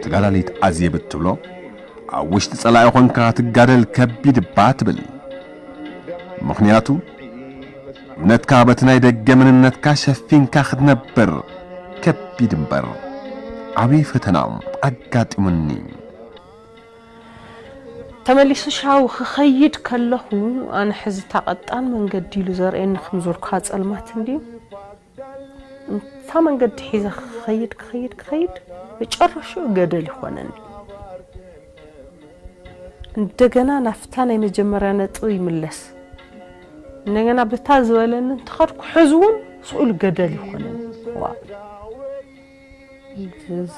ተጋዳሊት ኣዜብ እትብሎ፣ ኣብ ውሽጢ ጸላኢ ኾንካ ትጋደል ከቢድ እባ ትብል። ምኽንያቱ እምነትካ በቲ ናይ ደገ መንነትካ ሸፊንካ ክትነብር ከቢድ እምበር ዓብዪ ፈተና ኣጋጢሙኒ። ተመሊሱ ሻው ክኸይድ ከለኹ ኣነ ሕዚ እታ ቀጣን መንገዲ ኢሉ ዘርእየኒ ከም ዞርኩ ጸልማት እንድዩ። እታ መንገዲ ሒዘ ክኸይድ ክኸይድ ክኸይድ መጨረሽኡ ገደል ይኾነኒ። እንደገና ናብታ ናይ መጀመርያ ነጥቢ ይምለስ። እንደገና በታ ዝበለኒ እንተኸድኩ ሕዚ እውን ስኡል ገደል ይኾነኒ። ዋ እዚ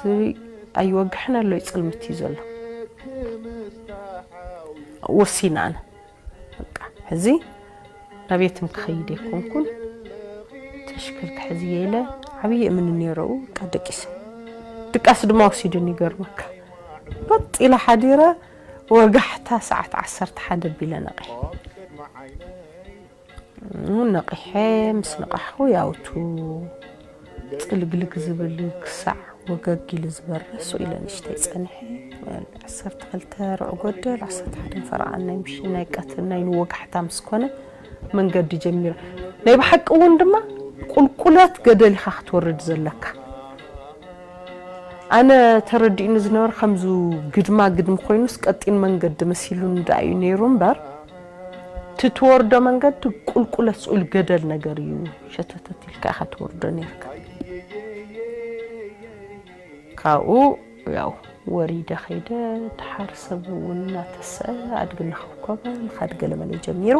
ኣይወግሕን ኣሎ ይጽልምት እዩ ዘሎ። ወሲና ኣነ በቃ ሕዚ ናቤትም ክኸይድ የኮንኩን ተሽከል ክሕዝ እየ ኢለ ዓብዪ እምኒ ነይረኡ በቃ ደቂሰ ድቃስ ድማ ወሲዱን ይገርመካ በጥ ኢለ ሓዲረ ወጋሕታ ሰዓት ዓሰርተ ሓደ ቢለ ነቒ እውን ነቒሐ ምስ ነቓሕኹ ያውቱ ጽልግልግ ዝብል ክሳዕ ወገግ ኢሉ ዝበርህ ስቕ ኢለ ንእሽተይ ጸኒሐ። ዓሰርተ ክልተ ርዑ ጎደል፣ ዓሰርተ ሓደ ፈረቓን ናይ ምሽ-፣ ናይ ቀትሪ ናይ ንወጋሕታ ምስ ኮነ መንገዲ ጀሚረ። ናይ ብሓቂ እውን ድማ ቁልቁለት ገደል ኢኻ ክትወርድ ዘለካ። ኣነ ተረዲኡኒ ዝነበረ ከምዚ ግድማ ግድሚ ኮይኑስ ቀጢን መንገዲ መሲሉኒ ደኣ እዩ ነይሩ እምበር፣ እቲ ትወርዶ መንገዲ ቁልቁለት ስኡል ገደል ነገር እዩ። ሸተተት ኢልካ ኢኻ ትወርዶ ነይርካ። ካብኡ ያው ወሪደ ከይደ፣ ደሓር ሰብ እውን እናተስአ ኣድጊ እናኸብከበ ምኻድ ገለመለ ጀሚሩ።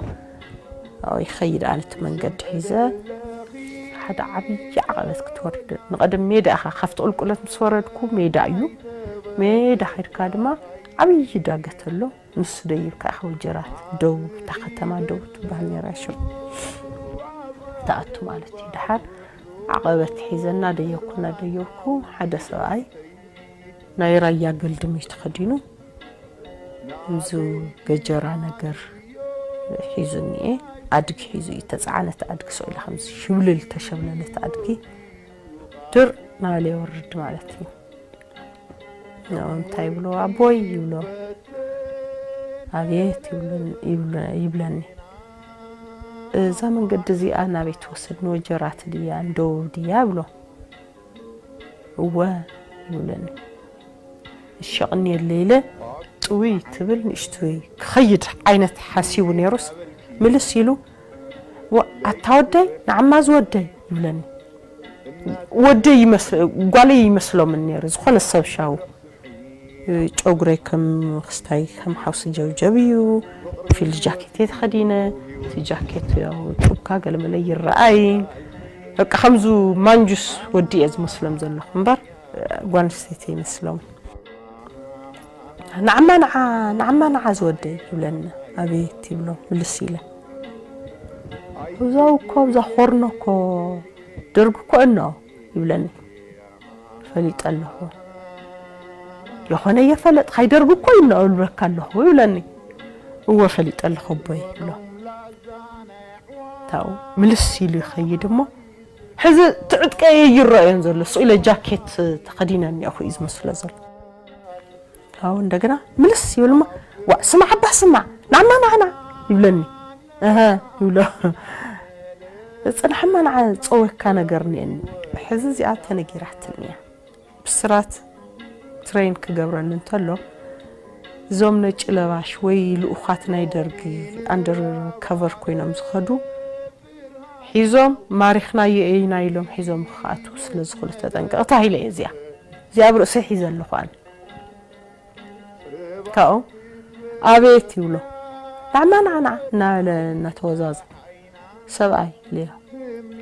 ያው ይኸይድ ኣነ እቲ መንገዲ ሒዘ ሓደ ዓብዪ ዓቐበት ክትወርድ ንቐደም ሜዳ ኢኻ። ካብቲ ቁልቁለት ምስ ወረድኩ ሜዳ እዩ። ሜዳ ከይድካ ድማ ዓብዪ ዳገት ኣሎ። ንሱ ደይብካ ኢኻ ወጀራት ደው፣ እታ ከተማ ደው ትበሃል ነይራ ሽም ትኣቱ ማለት እዩ። ደሓር ዓቐበት ሒዘ እናደየብኩ እናደየብኩ ሓደ ሰብኣይ ናይ ራያ ገልድም እዩ ተኸዲኑ። እዚ ገጀራ ነገር ሒዙ እኒኤ። ኣድጊ ሒዙ እዩ ተፃዕነት ኣድጊ ስቕ ኢላ ከምዚ ሽብልል ተሸብለለት ኣድጊ ድር ናበለ ይወርድ ማለት እዩ። ንኡ እንታይ ይብሎ? ኣቦይ ይብሎ። ኣቤት ይብሉ- ይብሉ- ይብለኒ። እዛ መንገዲ እዚኣ ናበይ ትወስድ? ንወጀራት ድያ ንደቡብ ድያ? ይብሎ። እወ ይብለኒ። እሺ ኣቕንየለይ ኢለ ጥውይ ትብል ንእሽቶይ ክኸይድ ዓይነት ሓሲቡ ነይሩስ ምልስ ኢሉ፣ "ዋ፣ ኣታ ወደይ፣ ንዓማዝ ወደይ" ይብለኒ። ወደይ ይመስ- ጓለይ ይመስሎምን ነይሩ፣ ዝኾነ ሰብ ሻው። ጨጉረይ ከም ክስታይ ከም ሓውሲ ጀብጀብ እዩ። ፊልድ ጃኬት እየ ተኸዲነ። እቲ ጃኬት ያው ጡብካ ገለመለ ይረኣይ። በቃ ከምዙ ማንጁስ ወዲ እየ ዝመስሎም ዘለኹ እምበር ጓል ኣንስተይቲ ይመስሎም። "ንዓማ ንዓ፣ ንዓማ ንዓ ዝወደይ" ይብለኒ። ኣቤት ይብሎ ምልስ ኢለ። "እዛ እኮ ኣብዛ ኾርኖ እኮ ደርግ እኮ እኖ" ይብለኒ። "ፈሊጠ ኣለኹ" "የኾነ እየፈለጥካ ይደርግ እኮ እኖ እብለካ ኣለኹ" ይብለኒ። "እወ ፈሊጠ ኣለኹ ኣቦይ" ይብሎ። ታው ምልስ ኢሉ ይኸይድ እሞ ሕዚ ትዕጥቀ ይረአዮን ዘሎ ስቕ ኢለ ጃኬት ተኸዲነ እኒኦኹ እዩ ዝመስሎ ዘሎ። ካብኡ እንደገና ምልስ ይብል እሞ "ዋ ስማዕ ኣባ ስማዕ ናማ ናዕና" ይብለኒ። "እሀ" ይብሎ። "ጽናሕማ ንዓ ጸወካ ነገር እኒአኒ ሕዚ እዚኣ ተነጊራትኒ እያ። ብስራት ትሬን ክገብረኒ እንተሎ እዞም ነጭ ለባሽ ወይ ልኡኻት ናይ ደርጊ ኣንደር ከቨር ኮይኖም ዝኸዱ ሒዞም ማሪኽናዮ ኢና ኢሎም ሒዞም ክኣትዉ ስለ ዝኽእሉ ተጠንቀቕ" ተባሂለ እየ እዚኣ እዚኣ ኣብ ርእሰይ ሒዘ ኣለኹ ኣነ። ካብኡ ኣቤት ይብሎ ናዕማ ናዕና እናበለ እናተወዛዘ ሰብኣይ ኢለዮ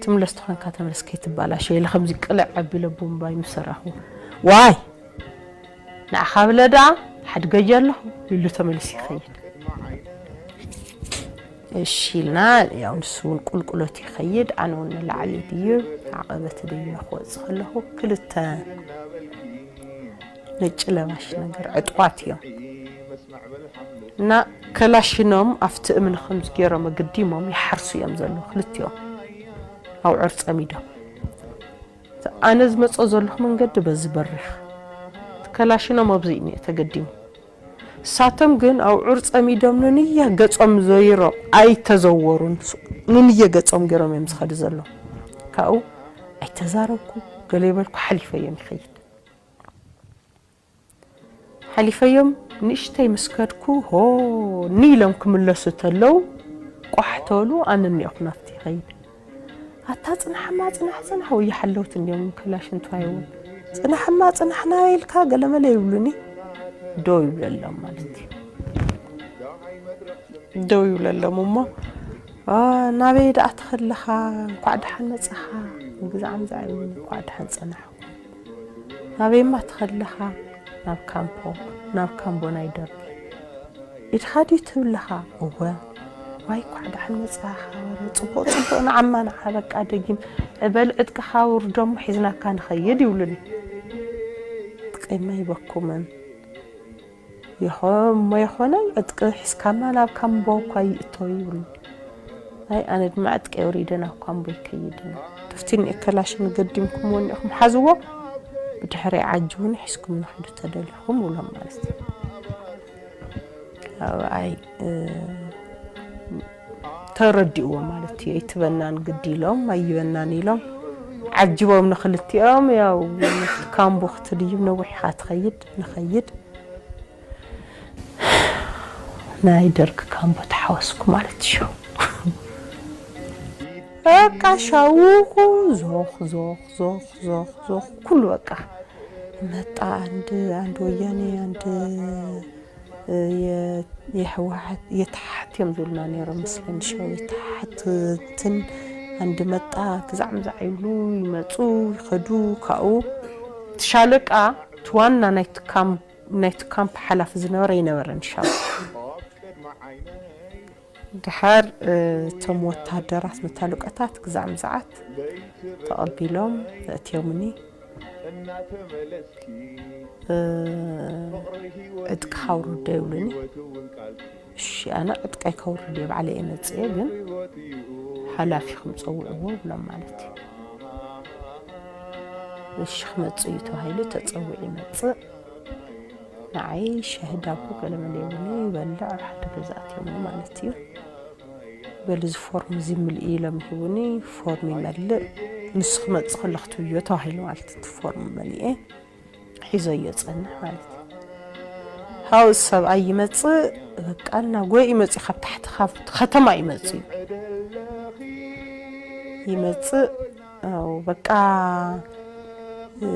ትምለስ ተኾንካ ተመለስ ከይትባላሸ ኢለ ከምዚ ቅልዕ ኣቢለ ቡምባይ ምስ ሰራኹ ዋይ ንዓኻ ብለ ደኣ ሓድገየ ኣለኹ ኢሉ ተመሊሱ ይኸይድ። እሺ ኢልና ያው ንሱ እውን ቁልቁለት ይኸይድ ኣነ እውን ንላዕሊ ድይብ ዓቐበት ደይበ ክወፅእ ከለኹ ክልተ ነጭ ለባሽ ነገር ዕጥቋት እዮም እና ከላሽኖም ኣብቲ እምኒ ከምዚ ገይሮም ኣገዲሞም ይሓርሱ እዮም ዘለዉ ክልቲኦም ኣውዕር ፀሚዶም ኣነ ዝመፆ ዘለኹ መንገዲ በዚ በሪኽ ከላሽኖም ኣብዚ እዩ ተገዲሙ። እሳቶም ግን ኣውዑር ጸሚዶም ንንየ ገጾም ዘይሮም ኣይተዘወሩን። ንንየ ገጾም ገይሮም እዮም ዝኸዱ ዘለዉ። ካብኡ ኣይተዛረብኩ፣ ገለ ይበልኩ፣ ሓሊፈዮም ይኸይድ። ሓሊፈዮም ንእሽተይ ምስ ከድኩ፣ ሆ ንኢሎም ክምለሱ ተለዉ፣ ቋሕ ተሉ፣ ኣነ እኒኦኹ ናብቲ ይኸይድ። ኣታ ጽናሕማ፣ ጽናሕ፣ ጽናሕ፣ ወይ ሓለውት እንዲዮም ከላሽንትዋይ እውን። ጽናሕማ፣ ጽናሕ፣ ናበይ ኢልካ ገለመለ ይብሉኒ። ደው ይብለሎም ማለት እዩ። ደው ይብለሎም እሞ፣ "አ፣ ናበይ ደኣ ትኸለኻ? እንኳዕ ደሓን መጻኻ?" ግዛዕ ምዛዕ ይብሉኒ፣ "እንኳዕ ደሓን ጸናሕኩም። ናበይማ ትኸለኻ?" "ናብ ካምፖ፣ ናብ ካምቦ ናይ ደርጊ። ኢድኻ ድዩ ትብለኻ?" "እወ." "ዋይ፣ እንኳዕ ደሓን መጻኻ። ወረ ጽቡቕ፣ ጽቡቕ፣ ንዓማ፣ ንዓ፣ በቃ፣ ደጊም በል፣ ዕጥቅኻ ውርዶሞ፣ ሒዝናካ ንኸይድ" ይብሉኒ። ዕጥቀይማ ይበኩምን። "ይኾ-፣ እሞ ይኾነ፣ ዕጥቂ ሒዝካማ ናብ ካምቦ እኳ ይእቶ" ይብሉኒ። ኣይ፣ ኣነ ድማ ዕጥቀይ ኣውሪደ ናብ ካምቦ ይከይድ። "ትፍቲ እኒኦ ከላሽን ገዲምኩምዎ እኒኦኹም፣ ሓዝዎ፣ ብድሕሪ ዓጅቡኒ፣ ሒዝኩም ንኺዱ ተደሊኹም" ብሎም ማለት እዩ። ኣብኣይ፣ እ፣ ተረዲእዎ ማለት እዩ። ኣይትበናን ግዲ ኢሎም፣ ኣይበናን ኢሎም፣ ዓጅቦም ንኽልቲኦም፣ ያው፣ ካምቦ ክትድይብ ነዊሕ ኢኻ ትኸይድ፣ ንኸይድ። ናይ ደርግ ካምቦ ተሓወስኩ ማለት እዩ። በቃ ሻውኹ ዞኽ፣ ዞኽ፣ ዞኽ፣ ዞኽ፣ ዞኽ፣ ኩሉ በቃ መጣ። አንድ፣ አንድ ወያኔ፣ አንድ፣ እ፣ የ-፣ የህወሓት፣ የታሕት እዮም ዝብሉና ነይሮም መስለኒ፣ ሻው የታሕት እንትን፣ አንድ መጣ፣ ግዛዕ ምዛዕ ይብሉ፣ ይመጹ፣ ይኸዱ፣ ካብኡ እቲ ሻለቃ፣ እቲ ዋና ናይቲ ካምፕ፣ ናይቲ ካምፕ ሓላፊ ዝነበረ ኣይነበረን ሻው። ድሓር፣ እ፣ እቶም ወታደራት መታሉቀታት ግዛዕ ምዛዓት ተቐቢሎም ዘእትዮምኒ። እ፣ ዕጥቅኻ ኣውርዶ ይብሉኒ። እሺ፣ ኣነ ዕጥቀይ ከውርድ እየ፣ ባዕለይ እየ መጽየ፣ ግን ሓላፊኹም ጸውዕዎ ብሎም ማለት እዩ። እሺ፣ ክመጽእ እዩ ተባሂሉ ተጸዊዑ ይመጽእ። ንዓይ ሻሂ ዳቦ ገለመለ ይብሉኒ፣ ይበልዕ፣ ኣብ ሓደ ገዛ ኣትዮምኒ ማለት እዩ። በል፣ እዚ ፎርም እዚ ምልኢ ኢሎም ሂቡኒ፣ ፎርም ይመልእ፣ ንሱ ክመጽእ ከሎ ክትብዮ ተባሂሉ ማለት እዩ። እቲ ፎርም መሊኤ ሒዘዮ ጸንሕ ማለት እዩ። ሃው ሰብኣይ ይመጽእ፣ በቃ እናጎየ ይመጽእ፣ ካብ ታሕቲ ካብ ከተማ ይመጽእ እዩ። ይመጽእ፣ ኣው በቃ፣ እ፣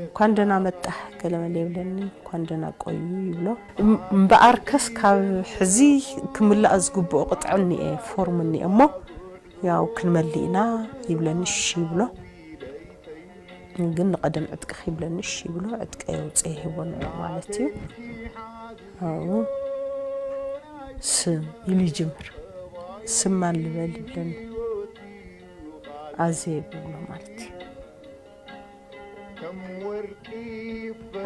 እንኳን ደህና መጣህ ገለመለ ይብለኒ፣ እንኳን ደህና ቆዩ ይብሎ። እም-፣ እምበኣርከስ ካብ ሕዚ ክምላእ ዝግብኦ ቅጥዒ እኒኤ፣ ፎርም እኒኤ እሞ፣ ያው ክንመልእ ኢና ይብለኒ፣ እሺ ይብሎ። ግን ንቐደም ዕጥቅኺ ይብለኒ፣ እሺ ይብሎ። ዕጥቀይ ኣውፅኤ ሂቦ ንዕኡ ማለት እዩ። ኣብኡ ስም ኢሉ ይጅምር። ስም ማን ልበል ይብለኒ። ኣዜብ ይብሎ ማለት እዩ።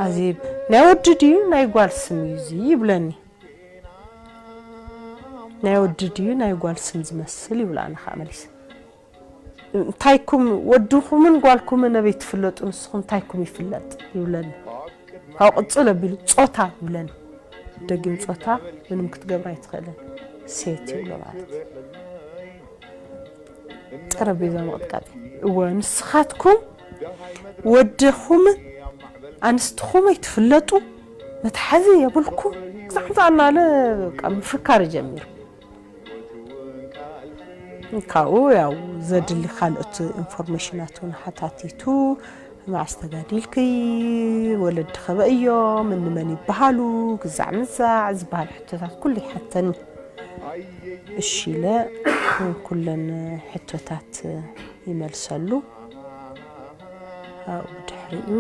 ኣዜብ፣ ናይ ወዲ ድዩ ናይ ጓል ስም እዩ እዚ ይብለኒ። ናይ ወዲ ድዩ ናይ ጓል ስም ዝመስል ይብል፣ ኣነ ኸዓ መሊሰ። እንታይኩም፣ ወድኹምን ጓልኩምን ኣበይ ትፍለጡ፣ ንስኹም እንታይኩም ይፍለጥ ይብለኒ። ካብኡ ቅጽል ኣቢሉ ጾታ ይብለኒ። ደጊም ጾታ ምንም ክትገብር ኣይትኽእልን፣ ሴት ይብሎ ማለት እዩ። ጠረጴዛ ምቕጥቃጥ። እወ፣ ንስኻትኩም ወድኹምን ኣንስትኹም ኣይትፍለጡ፣ መትሓዚ የብልኩም፣ ክሳዕ ምሳእ እናበለ በቃ ምፍካር ጀሚሩ። ካብኡ ያው ዘድሊ ካልኦት ኢንፎርሜሽናት እውን ሓታቲቱ፣ መዓስ ተጋዲልኪ፣ ወለዲ ኸበይ እዮም፣ እንመን ይበሃሉ፣ ግዛዕ ምዛዕ ዝበሃል ሕቶታት ኩሉ ይሓተኒ። እሺ ኢለ ኩለን ሕቶታት ይመልሰሉ። ኣብኡ ብድሕሪኡ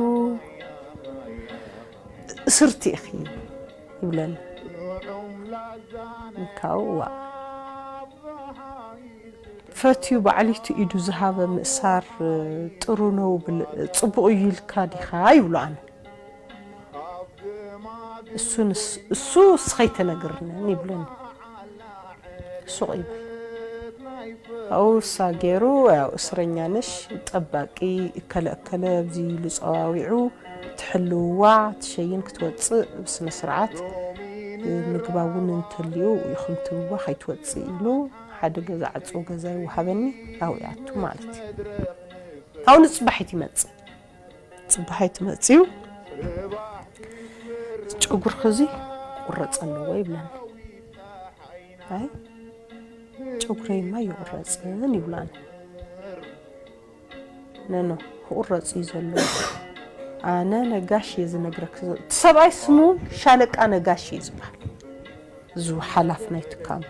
እስርቲ ኢኺ ይብለኒ። ካብኡ ዋ ፈትዩ ባዕሊቱ ኢዱ ዝሃበ ምእሳር ጥሩ ነው ብል-፣ ጽቡቕ እዩ ኢልካ ዲኻ ይብሎ ኣነ። እሱ ንስ-፣ እሱ እስኸ ኣይተነግርንን ይብለኒ። ሱቕ ይብል። ኣብኡ እሳ ገይሩ፣ ያው እስረኛ ነሽ፣ ጠባቂ እከለ እከለ ኣብዚ ኢሉ ጸዋዊዑ፣ ትሕልውዋ ትሸይን ክትወፅእ ብስነ ስርዓት ምግባ እውን እንተልዩ ኢኹም ትብዋ ከይትወፅእ ኢሉ ሓደ ገዛ ዕፅው ገዛ ይወሃበኒ። ኣብኡ ይኣቱ ማለት እዩ። ካብኡ ንፅባሒት ይመፅእ። ፅባሒት መፅዩ ጨጉርኪ እዚ ክቁረፅ ኣለዎ ይብለኒ። ኣይ ጨጉረይማ ይቁረፅን ይብላኒ። ነኖ ክቁረፅ እዩ ዘለዎ። ኣነ ነጋሽ እየ ዝነግረክ። እቲ ሰብኣይ ስሙ ሻለቃ ነጋሽ እዩ ዝበሃል። እዙ ሓላፍ ናይ ትካሉ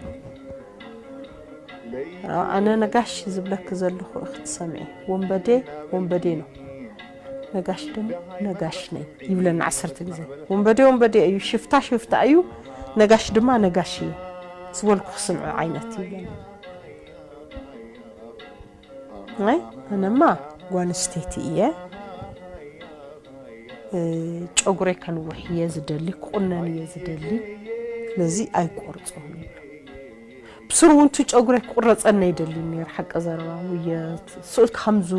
ኣነ ነጋሽ ዝብለክ ዘለኹ ክትሰምዒ። ወንበዴ ወንበዴ ነው። ነጋሽ ድማ ነጋሽ ነኝ ይብለና ዓሰርተ ግዜ። ወንበዴ ወንበዴ እዩ፣ ሽፍታ ሽፍታ እዩ፣ ነጋሽ ድማ ነጋሽ እዩ ዝበልኩ ክስምዑ ዓይነት ይብለና። ኣይ ኣነማ ጓንስተይቲ እየ። ጨጉረይ ከንውሕ እየ ዝደሊ፣ ክቁነን እየ ዝደሊ። ስለዚ ኣይቆርጾን ይብሎ። ብስሩ እውን እቲ ጨጉረይ ክቁረጸኒ ኣይደልን ነይሩ። ሓቂ ዘረባ ውየ ስኡት ከምዙ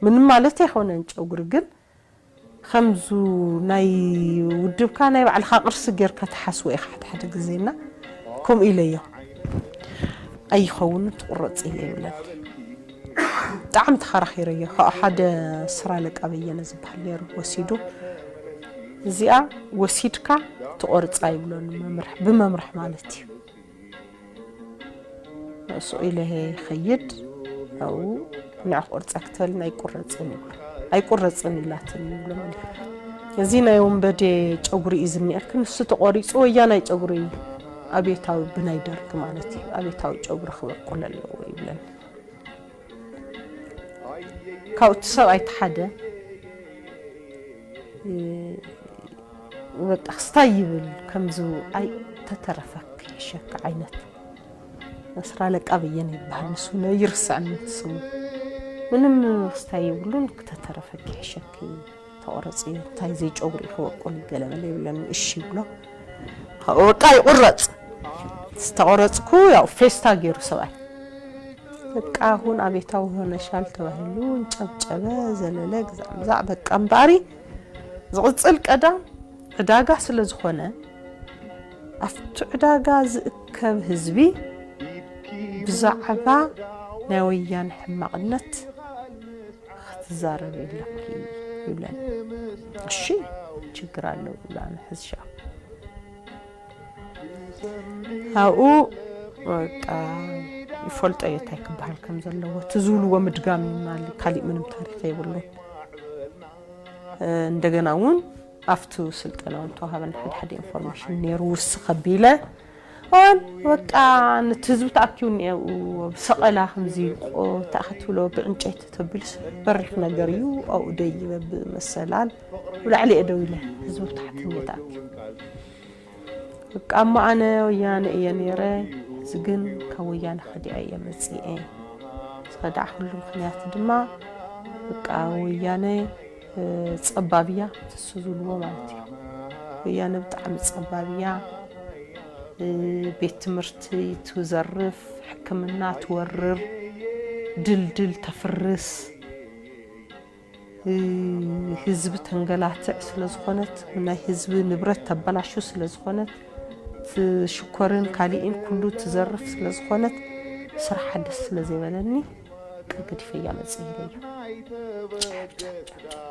ምንም ማለት ኣይኮነን ጨጉሪ ግን ከምዙ ናይ ውድብካ ናይ ባዕልኻ ቅርሲ ጌርካ ትሓስቦ ኢኻ ሓደ ሓደ ግዜና ከምኡ ኢለዮ። ኣይኸውን ትቁረጽ እየ ይብለኒ። ብጣዕሚ ተኸራኺረዮ። ካብኡ ሓደ ስራ ለቃ በየነ ዝበሃል ነይሩ ወሲዱ እዚኣ ወሲድካ ትቆርጻ ይብለኒ። መምርሕ ብመምርሕ ማለት እዩ። ንሱ ኢለ ይኸይድ ኣብኡ ንዕ ቁርፀ ክትበልና ኣይቁረፅን ይብሎ ኣይቁረፅን ኢላትን ይብሎ ማለት እዩ። እዚ ናይ ወንበዴ ጨጉሪ እዩ ዝኒኤልክ ንሱ ተቆሪፁ ወያናይ ጨጉሪ እዩ። ኣብዮታዊ ብናይ ደርግ ማለት እዩ ኣብዮታዊ ጨጉሪ ክበቁል ኣለዎ ይብለኒ። ካብኡ እቲ ሰብኣይ እቲ ሓደ በቃ ክስታይ ይብል ከምዚ ኣይ ተተረፈክ ይሸክ ዓይነት መስራ ለቃ በየነ ይበሃል ንሱ ይርስዐኒ ስሙ ምንም ክስታይ ይብሉን ክተተረፈክ ይሸክ ተቆረፂ እንታይ ዘይጨጉሪ ክበቁል ገለመለ ይብለኒ እሺ ይብሎ በቃ ይቁረፅ ዝተቆረፅኩ ያው ፌስታ ገይሩ ሰብኣይ በቃ አሁን አቤታው ሆነሻል ተባሂሉ እንጨብጨበ ዘለለ ግዛዕ ምዛዕ በቃ እምበኣሪ ዝቕፅል ቀዳም ዕዳጋ ስለ ዝኾነ ኣብቲ ዕዳጋ ዝእከብ ህዝቢ ብዛዕባ ናይ ወያነ ሕማቕነት ክትዛረብ የለኪ ይብለኒ። እሺ ችግር ኣለዎ ይብላ ንሕዝሻ ኣብኡ በቃ ይፈልጦ እየ እንታይ ክበሃል ከም ዘለዎ እቲ ዝብልዎ ምድጋም ይማል ካሊእ ምንም ታሪክ የብሉን። እንደገና እውን ኣብቲ ስልጠና እውን ተዋሃበን ሓደ ሓደ ኢንፎርሜሽን ነይሩ ውስኽ ኣቢለ ን በቃ ነቲ ህዝቢ ተኣኪቡ እኒአ ብሰቐላ ከምዚ ተኣኸት ብሎ ብዕንጨይቲ ተቢሉስ በሪኽ ነገር እዩ ኣብኡ ደይበ ብመሰላል ብላዕሊ እየ ደው ኢለ ህዝቢ ብታሕቲ እኒአ ተኣኪቡ በቃ እሞ ኣነ ወያነ እየ ነይረ እዚ ግን ካብ ወያነ ከዲዐ እየ መፅኤ ዝኸዳዕኩሉ ምክንያት ድማ በቃ ወያነ ፀባብ እያ ትሱ ዝብልዎ ማለት እዩ ወያነ ብጣዕሚ ፀባብ እያ ቤት ትምህርቲ ትዘርፍ ሕክምና ትወርር ድልድል ተፍርስ ህዝቢ ተንገላትዕ ስለዝኾነት ናይ ህዝቢ ንብረት ተበላሹ ስለዝኾነት ሽኮርን ካሊእን ኩሉ ትዘርፍ ስለዝኾነት ስራሓ ደስ ስለዘይበለኒ ገዲፈያ መፅእ ኢለዮ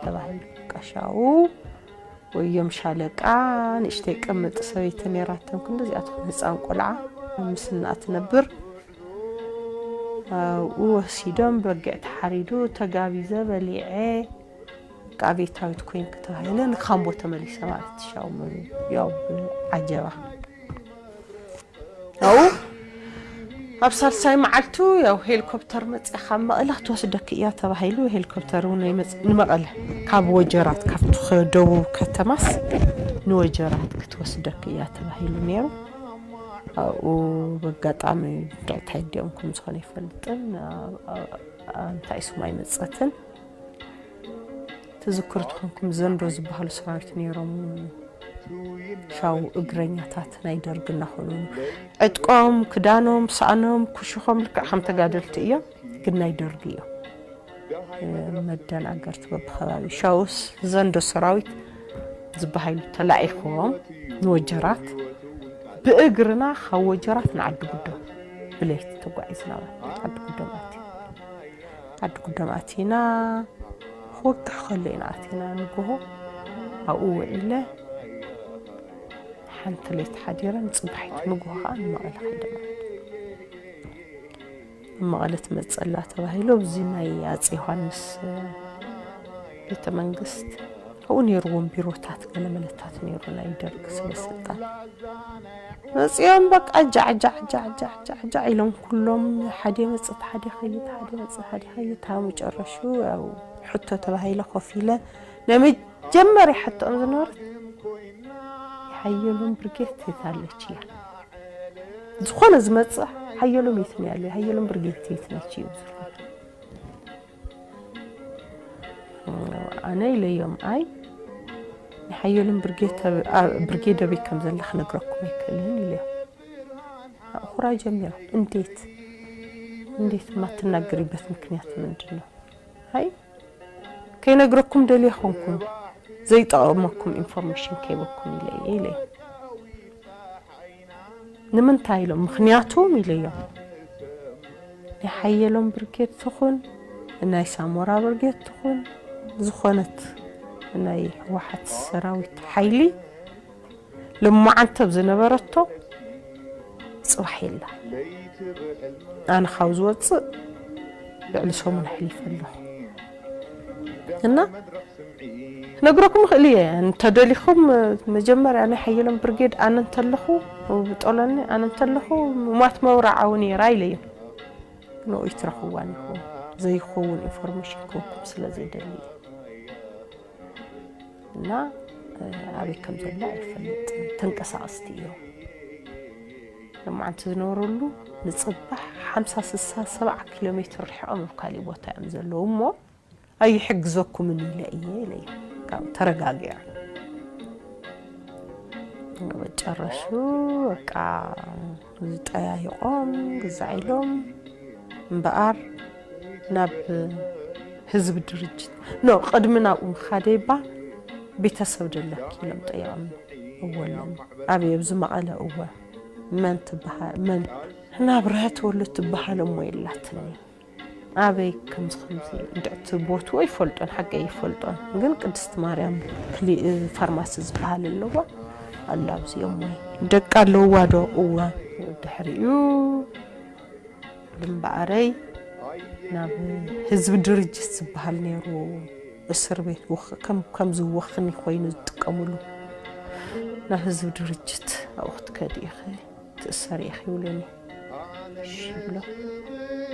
ተባሂሉ ቀሻው ወዮም ሻለቃ ንእሽተይ ቅምጥ ሰበይቲ ነይራቶም ክንዲ እዚኣ ትኹን ህፃን ቆልዓ ምስና ትነብር ኣብኡ ወሲዶም በጊዕ ተሓሪዱ ተጋቢዘ በሊዐ በቃ ቤታዊት ኮይንኪ ተባሂለ ንካምቦ ተመሊሰ ማለት ትሻው ያው ዓጀባ ኣብኡ ኣብ ሳልሳይ መዓልቱ ያው ሄሊኮፕተር መፅያ ካብ መቐለ ክትወስደኪ እያ ተባሂሉ ሄሊኮፕተር እውን ኣይመፅ- ንመቐለ ካብ ወጀራት ካብቲ ደቡብ ከተማስ ንወጀራት ክትወስደኪ እያ ተባሂሉ ነይሩ ኣብኡ በጋጣሚ እንታይ ዲኦም ከም ዝኾነ ይፈልጥን እንታይ ስሙ ኣይመፀትን ትዝክሩ ትኾንኩም ዘንዶ ዝበሃሉ ሰራዊት ነይሮም ሻው እግረኛታት ናይ ደርግ እናኾኑ ዕጥቆም ክዳኖም ሳእኖም ኩሽኾም ልክዕ ከም ተጋደልቲ እዮም ግን ናይ ደርግ እዮም መደናገርቲ በብኸባቢ ሻውስ ዘንዶ ሰራዊት ዝበሃይሉ ተላኢኾም ንወጀራት ብእግርና ካብ ወጀራት ንዓዲ ጉዶ ብለይቲ ተጓዒዝና ዓዲ ጉዶ ማለት እዩ። ዓዲ ጉዶ ኣቲና ክወግሕ ከሎ ኢና ኣቲና ንግሆ ኣብኡ ውዒለ ሓንቲ ለይቲ ሓዲረ ንፅባሒቱ ንግሆ ከዓ ንመቐለ ከይደ ማለት እዩ። መቐለ ትመፀላ ተባሂሉ ኣብዚ ናይ ኣፂ ዮሃንስ ቤተ መንግስት ኣብኡ ነይርዎም ቢሮታት ገለመለታት ነይሩ ናይ ደርግ ስበስልጣን መፂኦም በቃ ጃዕጃዕጃዕጃዕጃዕ ኢሎም ኩሎም ሓደ መፅት ሓደ ኸይድ ሓደ መፅት ሓደ ኸይድ ታ መጨረሹ ያው ሕቶ ተባሂለ ኮፍ ኢለ ናይ መጀመርያ ሕቶኦም ዝነበረት የሓየሎም ብርጌት የታለች እያ ዝኾነ ዝመፅእ ሓየሎም የት ነው ያለው የሓየሎም ብርጌት የት ነች እዩ ዝብሉ ኣነ ኢለዮም ኣይ የሓየሎም ብርጌድ ኣበይ ከም ዘላ ክነግረኩም ኣይክእልን ኢለዮም ኣኹራ ጀሚሮም እንዴት እንዴት የማትናገሪበት ምክንያት ምንድን ነው ኣይ ከይነግረኩም ደልየ ኾንኩም ዘይጠቐመኩም information ከይበኩም ኢለ እየ ኢለ ንምንታይ ኢሎም ምኽንያቱም ኢለዮም ናይ ሓየሎም ብርጌድ ትኹን ናይ ሳሞራ ብርጌድ ትኹን ዝኾነት ናይ ህወሓት ሰራዊት ሓይሊ ልማዓንተ ኣብ ዝነበረቶ ፅባሕ የላ ኣነ ካብ ዝወፅእ ልዕሊ ሰሙን ኣሕሊፈ ኣለኹ እና ክነግረኩም እኽእል እየ እንተደሊኹም መጀመርያ ናይ ሓየሎም ብርጌድ ኣነ እንተለኹ ብጠሎኒ ኣነ እንተለኹ ማት መብራዓዊ ነይራ ኢለዮም ንኡ ይትረኽዋን ይኹን ዘይኸውን ኢንፎርሜሽን ክወኩም ስለ ዘይደሊ እና ኣበይ ከም ዘሎ ኣይፈልጥ ተንቀሳቐስቲ እዮም። ለማዓንቲ ዝነበረሉ ንፅባሕ ሓምሳ ስሳ ሰብዓ ኪሎ ሜትር ርሒቖም ኣብ ካሊእ ቦታ እዮም ዘለዉ እሞ ኣይሕግዘኩምን ኢለ እየ ኢለ እዩ ካብ ተረጋጊዖም መጨረሹ በቃ ዝጠያይቖም ግዛዕ ኢሎም እምበኣር ናብ ህዝቢ ድርጅት ኖ ቅድሚ ናብኡ ምኻደይባ ቤተሰብ ደለኪ ኢሎም ጠይቐም እወ ኣለኒ ኣበይ ኣብዚ መቐለ እወ መን ትበሃል መን ናብረሀት ወሉ ትበሃል እሞ የላትኒ ኣበይ ከምዚ ከምዚ እንድዕቲ ቦትኡ ይፈልጦን ሓቂ ይፈልጦን ግን ቅድስቲ ማርያም ፋርማሲ ዝበሃል ኣለዎ ኣሎ ኣብዚኦም ወይ ደቂ ኣለውዋ ዶ እወ ድሕሪኡ ድምበኣረይ ናብ ህዝቢ ድርጅት ዝበሃል ነይሩ እስር ቤት ከምዚ ወኽኒ ኮይኑ ዝጥቀምሉ ናብ ህዝቢ ድርጅት ኣብኡ ክትከዲ ኢኺ ትእሰሪ ኢኺ ይብሉኒ እሺ ይብሎ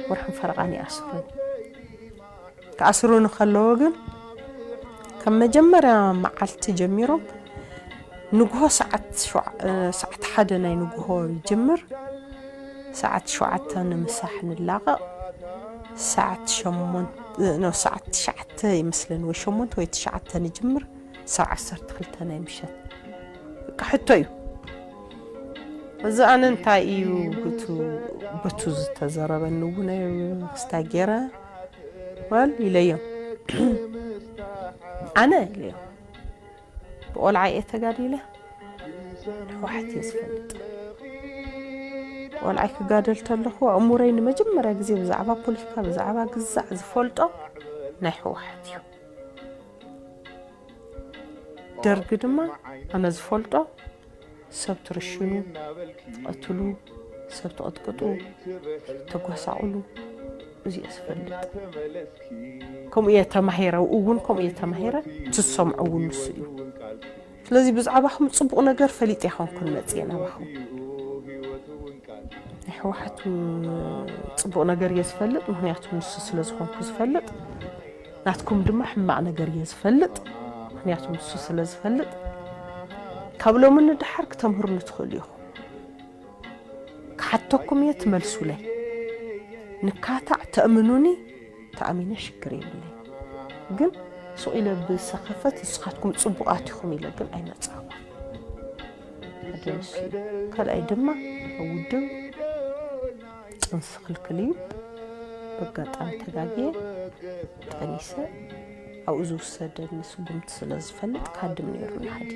ወርሕን ፈረቓን ይኣስሩኒ ክኣስሩኒ ከለዎ ግን ካብ መጀመርያ መዓልቲ ጀሚሮም ንግሆ ሰዓት ሓደ ናይ ንግሆ ይጅምር ሰዓት ሸውዓተ ንምሳሕ ንላቐቕ ሰዓት ሸሞንተ ሰዓት ትሽዓተ ይመስለኒ ወይ ሸሞንተ ወይ ትሽዓተ ንጅምር ሳብ ዓሰርተ ክልተ ናይ ምሸት በቃ ሕቶ እዩ እዚ ኣነ እንታይ እዩ ብቱ ብቱ ዝተዘረበኒ እውን ክስታይ ገይረ ወል ኢለዮም ኣነ ኢለዮም ብቆልዓ እየ ተጋዲለ ንሕዋሕት እየ ዝፈልጥ ቆልዓይ ክጋደል ተለኹ ኣእሙረይ ንመጀመርያ ግዜ ብዛዕባ ፖለቲካ ብዛዕባ ግዛዕ ዝፈልጦ ናይ ሕወሓት እዩ ደርጊ ድማ ኣነ ዝፈልጦ ሰብ ትርሽኑ ትቐትሉ ሰብ ትቐጥቅጡ ተጓሳቑሉ እዚኦ ዝፈልጥ ከምኡ እየ ተማሂረ እውን ከምኡ እየ ተማሂረ ትሰምዖ እውን ንሱ እዩ ስለዚ ብዛዕባኹም ፅቡቕ ነገር ፈሊጠ ይኾንኩን መፅየ ናባኹም ናይ ህወሓት ፅቡቕ ነገር እየ ዝፈልጥ ምክንያቱ ንሱ ስለ ዝኾንኩ ዝፈልጥ ናትኩም ድማ ሕማቕ ነገር እየ ዝፈልጥ ምክንያቱ ንሱ ስለ ዝፈልጥ ካብ ሎሚ ንድሓር ክተምህሩኒ ትኽእሉ ኢኹም ክሓተኩም እየ ትመልሱለይ ንካታዕ ተእምኑኒ ተኣሚነ ሽግር የብለይ ግን ሱቕ ኢለ ብሰኸፈት ንስኻትኩም ፅቡቓት ኢኹም ኢለ ግን ኣይመፅእኹም ሓደ ንሱ እዩ ካልኣይ ድማ ውድብ ጥንሲ ክልክል እዩ በጋጣሚ ተጋግየ ጠኒሰ ኣብኡ ዝውሰደኒ ስጉምቲ ስለ ዝፈልጥ ክሃድም ነይሩ ንሓዲ።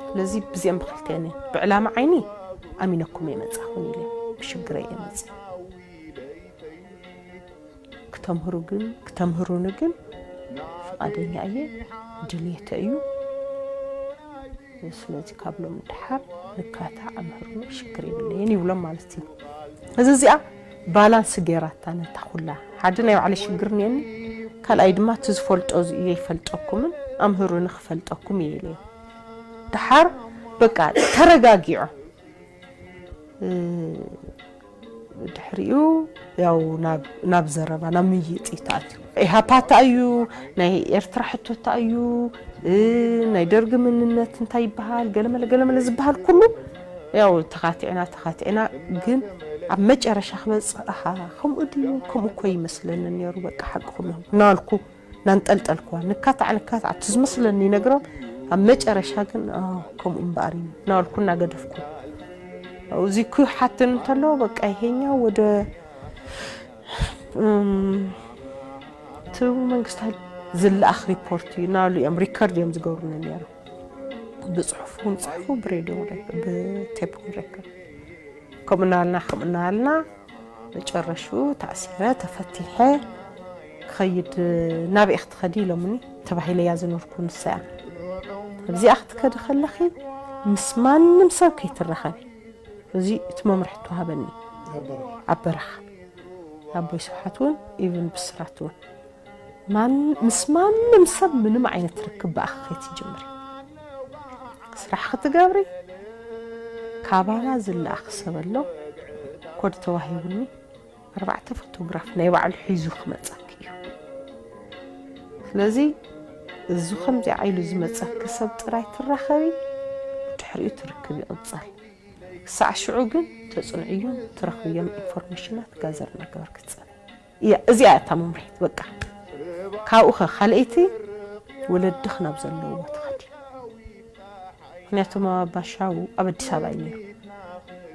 ስለዚ ብዚኦም ብክልቲአን እየን። ብዕላማ ዓይኒ ኣሚነኩም እየ መጻኹን ኢለ፣ ብሽግረይ እየ መጽእ። ክተምህሩ ግን፣ ክተምህሩኒ ግን ፍቓደኛ እየ፣ ድልየተ እዩ። ስለዚ ካብ ሎም ድሓር ንካታዕ ኣምህሩኒ፣ ሽግር የብለይን ይብሎም ማለት እዩ። እዚ እዚኣ ባላንስ ገይራታ ነታ ኩላ። ሓደ ናይ ባዕለ ሽግር እኒአኒ፣ ካልኣይ ድማ እቲ ዝፈልጦ እዚ እየ ይፈልጠኩምን ኣምህሩኒ ክፈልጠኩም እየ ኢለዮም። ድሓር በቃ ተረጋጊዖም፣ እ፣ ድሕሪኡ ያው ናብ፣ ናብ ዘረባ፣ ናብ ምይይጥ እዩ ተኣትዩ። ኢሃፓ እንታይ እዩ፣ ናይ ኤርትራ ሕቶ እንታይ እዩ፣ እ፣ ናይ ደርጊ መንነት እንታይ ይበሃል፣ ገለመለ ገለመለ ዝበሃል ኩሉ ያው ተኻቲዕና፣ ተኻቲዕና፣ ግን ኣብ መጨረሻ ክመጽእ፣ ኣሃ፣ ከምኡ ድዩ፣ ከምኡ እኮ ይመስለኒ ነይሩ፣ በቃ ሓቅኹም እዮም እናበልኩ እናንጠልጠልኩዋ፣ ንካታዕ፣ ንካታዕ፣ እቲ ዝመስለኒ ይነግሮም፣ ኣብ መጨረሻ ግን፣ ኣ፣ ከምኡ እምበኣር እዩ እናበልኩ እናገደፍኩ። እዚ ኩ ሓትን እንተሎ፣ በቃ ይሄኛው ወደ፣ እም፣ እቲ መንግስቲ ኃይል ዝለኣኽ ሪፖርት እዩ እናበሉ እዮም ሪከርድ እዮም ዝገብሩኒ ነይሮም። ብጽሑፍ እውን ጽሑፉ፣ ብሬድዮ እውን ሬከ-፣ ብቴፕ እውን ሬከርድ። ከምኡ እናበልና፣ ከምኡ እናበልና፣ መጨረሽኡ ተኣሲረ፣ ተፈቲሐ፣ ክኸይድ፣ ናበይ ክትኸዲ ኢሎምኒ፣ ተባሂለያ ዝነበርኩ ንሳ እያ። ኣብዚኣ ክትከዲ ከለኺ ምስ ማንም ሰብ ከይትራኸቢ። እዚ እቲ መምርሒ ተዋሃበኒ። ኣብ በረኻ። ኣቦይ ስብሓት እውን፣ ኢቭን ብስራት እውን። ማን-፣ ምስ ማንም ሰብ ምንም ዓይነት ርክብ ብኣኺ ከይትጅምሪ። ስራሕ ክትገብሪ፣ ካባና ዝለኣኽ ሰብ ኣሎ፣ ኮድ ተዋሂቡኒ፣ ኣርባዕተ ፎቶግራፍ ናይ ባዕሉ ሒዙ ክመጸኪ እዩ። ስለዚ፣ እዚ ከምዚ ዓይሉ ዝመጸኪ ሰብ ጥራይ ትራኸቢ፣ ድሕሪኡ ትርክብ ይቕጸል። ክሳዕ ሽዑ ግን ተጽንዕዮን ትረኽብዮን ኢንፎርሜሽናት ጋዘር እናገበርኪ ትጸንሒ። እያ፣ እዚኣ እታ መምርሒት፣ በቃ። ካብኡ ኸ ካልኣይቲ፣ ወለድኺ ናብ ዘለውዎ ትኸዲ። ምኽንያቱ ኣባሻው ኣብ ኣዲስ ኣበባ እዩ ነይሩ።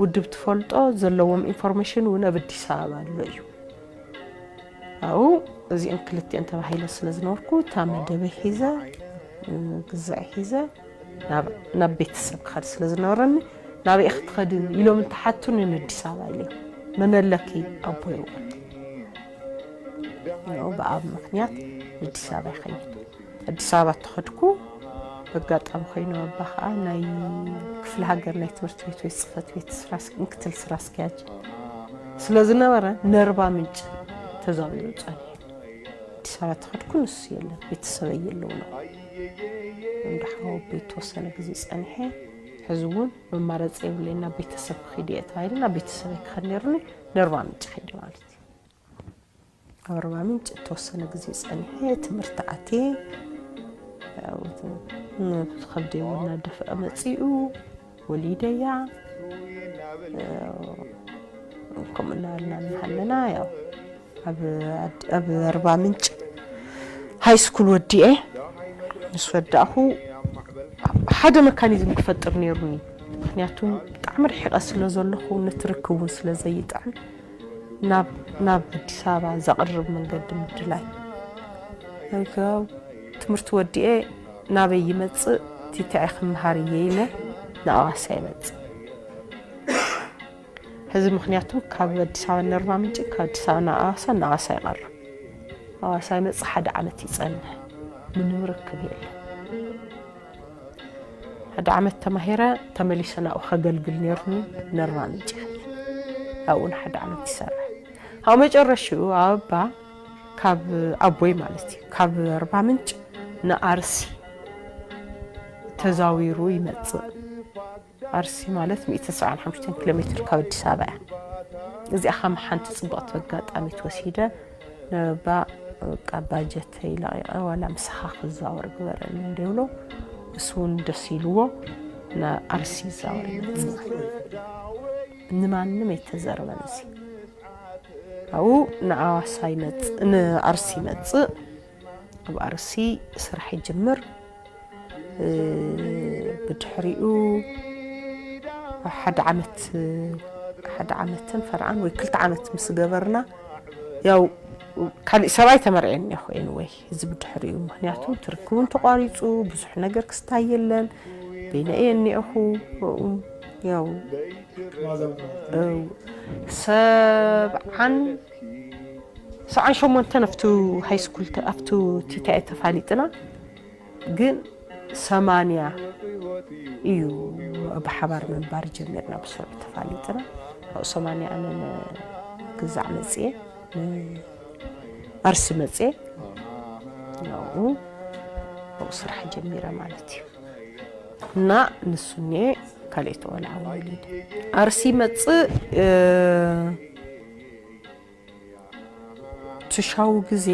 ውድብ ትፈልጦ፣ ዘለዎም ኢንፎርሜሽን እውን ኣብ ኣዲስ ኣበባ ኣሎ እዩ። ኣብኡ እዚአን ክልቲአን ተባሂለ ስለ ዝነበርኩ፣ እታ መደበይ ሒዘ፣ እ፣ ግዛዕ ሒዘ፣ ናብ፣ ናብ ቤተሰብ ክኸድ ስለ ዝነበረኒ፣ ናበይ ክትኸድን ኢሎም እንተሓቱኒ፣ ንኣዲስ ኣበባ ኢለ። መን ኣለኪ? ኣቦይ እውን። ያው ብኣብ ምኽንያት ኣዲስ ኣበባ ይኸይድ። ኣዲስ ኣበባ ተኸድኩ፣ በጋጣሚ ኮይኑ ኣባ ኸዓ ናይ ክፍለ ሃገር ናይ ትምህርቲ ቤት ወይ ጽሕፈት ቤት ስራ ኣስ-፣ ምክትል ስራ ኣስኪያጅ ስለ ዝነበረ፣ ነርባ ምንጭ ተዛዊሩ ጸኒሑ። ኣዲስ ኣበባ ተኸድኩ፣ ንሱ የለን፣ ቤተሰበይ የለውን። እንዳ ሓወቦ ዝተወሰነ ግዜ ጸኒሐ፣ ሕዚ እውን መማረጺ የብለይን፣ ናብ ቤተሰብ ክኸይድ እየ ተባሂሉ፣ ናብ ቤተሰበይ ክኸድ ነይሩኒ፣ ነርባ ምንጭ ከይደ ማለት እዩ። ኣብ ኣርባ ምንጭ እተወሰነ ግዜ ጸኒሐ፣ ትምህርቲ ኣትየ፣ ያው፣ እቲ ከብደይ እውን እናደፍአ መጺኡ፣ ወሊደያ፣ ያው፣ ከምኡ እናበልና እናሃለና፣ ያው፣ ኣብ ኣድ-፣ ኣብ ኣርባ ምንጭ ሃይ ስኩል ወዲኤ፣ ምስ ወዳእኹ ሓደ መካኒዝም ክፈጥር ነይሩኒ። ምኽንያቱ ብጣዕሚ ርሒቐ ስለ ዘለኹ፣ ነቲ ርክብ እውን ስለ ዘይጥዕም፣ ናብ፣ ናብ ኣዲስ ኣበባ ዘቕርብ መንገዲ ምድላይ። ኣብ ትምህርቲ ወዲኤ ናበይ ይመጽእ፣ ቲቲዓይ ክምሃር እየ ኢለ ንኣዋሳ ይመጽእ። ሕዚ ምኽንያቱ ካብ ኣዲስ ኣበባ ነርባ ምንጭ፣ ካብ ኣዲስ ኣበባ ንኣዋሳ፣ ንኣዋሳ ይቐርብ። ኣዋሳ ይመጽእ፣ ሓደ ዓመት ይጸንሕ። ምንም ርክብ የለን። ሓደ ዓመት ተማሂረ፣ ተመሊሰ ናብኡ ከገልግል ነይሩኒ፣ ነርባ ምንጭ ይኸይድ። ኣብኡ ንሓደ ዓመት ይሰርሕ። ኣብ መጨረሽኡ ኣባ ካብ ኣቦይ ማለት እዩ፣ ካብ ኣርባ ምንጭ ንኣርሲ ተዛዊሩ ይመጽእ። ኣርሲ ማለት ሚእቲ ሰብዓን ሓሙሽተን ኪሎ ሜትር ካብ ኣዲስ ኣበባ እያ። እዚኣ ከም ሓንቲ ጽብቕቲ ኣጋጣሚ ተወሲደ፣ ነባ በቃ ባጀተይ ለቒቐ ዋላ ምሳኻ ክዛወር ግበረኒ እንደ ይብሎ፣ እሱ እውን ደስ ኢልዎ ንኣርሲ ይዛወር ይመጽእ። ንማንም ኣይተዘረበን እዚ። ኣብኡ ንኣዋሳ ይመጽእ፣ ንኣርሲ ይመጽእ። ኣብ ኣርሲ ስራሕ ይጅምር። እ፣ ብድሕሪኡ ሓደ ዓመት፣ ሓደ ዓመትን ፈርዓን ወይ ክልተ ዓመት ምስ ገበርና፣ ያው ካልእ ሰብኣይ ተመርዕየ እኒኹ። ኤንወይ፣ እዚ ብድሕሪኡ፣ ምክንያቱ ትርክቡን ተቋሪፁ፣ ብዙሕ ነገር ክስታይ የለን። በይነ እየ እኒኹ። ያው ሰብዓን ሰብዓን ሸሞንተን ኣብቱ ሃይስኩል፣ ኣብቱ ቲታኤ ተፋሊጥና። ግን ሰማንያ እዩ ብሓባር ምንባር ጀሚርና፣ ብስርዑ ተፋሊጥና። ኣብኡ ሰማንያ ኣነ ንግዛዕ መፅየ፣ ኣርሲ መፅየ። ኣብኡ ኣብኡ ስራሕ ጀሚረ ማለት እዩ። እና ንሱ እኒኤ ካልኦት ቆልዓ እውን ወሊደ። ኣርሲ መፅእ ትሻው ግዜ